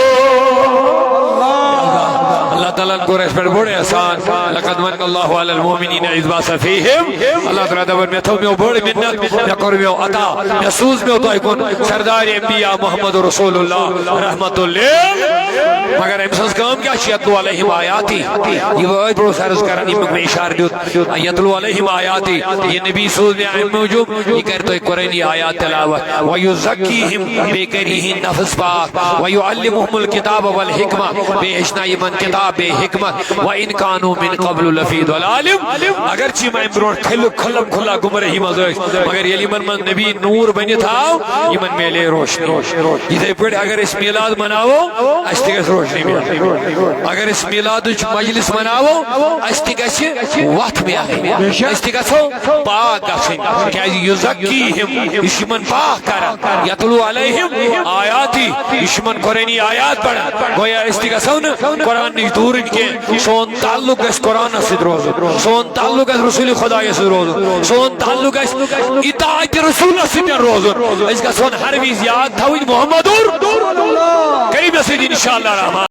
اللہ تعالیٰ ہن کوٚر اَسہِ پٮ۪ٹھ بوٚڑ احسان۔ لقد من اللہ علی المؤمنین اذ بعث فیہم۔ اللہ تعالیٰ دپان، مےٚ تھٲو مےٚ بٔڑ منت، مےٚ کوٚر مےٚ عطا، مےٚ سوٗز مےٚ تۄہہِ کُن سردار انبیاء محمد رسول اللہ رحمت اللہ۔ مگر أمۍ سٕنٛز کٲم کیٛاہ چھِ؟ یتلو علیہم آیاتی۔ یہِ وٲتۍ برونٛہہ عرض کران، ییٚمیُک مےٚ اشارٕ دیُت۔ یتلو علیہم آیاتی، یہِ نبی سوٗز مےٚ اَمہِ موٗجوٗب، یہِ کرِ تۄہہِ قرآنی آیات تلاوت۔ ویزکیہم، بیٚیہِ کرِ یِہِنٛدۍ نفس پاک۔ ویعلمہم الکتاب والحکمہ، بیٚیہِ ہیٚچھناوِ یِمن کتاب بیٚیہِ حکمت۔ وان کانوا من قبل لفی ضلال، اگرچہ یِم اَمہِ برونٛٹھ کھلہٕ کھلم کھلا گمرٲہی منٛز ٲسۍ، مگر ییٚلہِ یِمن منٛز نبی نوٗر بٔنِتھ آو، یِمن میلے روشنی۔ یِتھے پٲٹھۍ اگر أسۍ میلاد مناوو، اَسہِ تہِ گژھِ روشنی میلٕنۍ۔ اگر أسۍ میلادٕچ مجلس مناوو، اَسہِ تہِ گژھِ وتھ میلٕنۍ۔ أسۍ تہِ گژھو پاک گژھٕنۍ۔ کیازِ؟ یزکیہم، یہِ چھُ یِمن پاک کران۔ یتلو علیہم آیاتی، یہِ چھُ یِمن قرآنی آیات پران۔ گویا أسۍ تہِ گژھو نہٕ قرآن نِش دوٗرٕنۍ کینٛہہ۔ سون تعلق گژھِ قرآنس سۭتۍ روزُن، سون تعلق گژھِ رسول خدایس سۭتۍ روزُن، سون تعلق گژھِ اطاعت رسولس سۭتۍ روزُن۔ أسۍ گژھون ہر وِزِ یاد تھاوٕنۍ محمد کریم سۭتۍ، انشاءاللہ الرحمن۔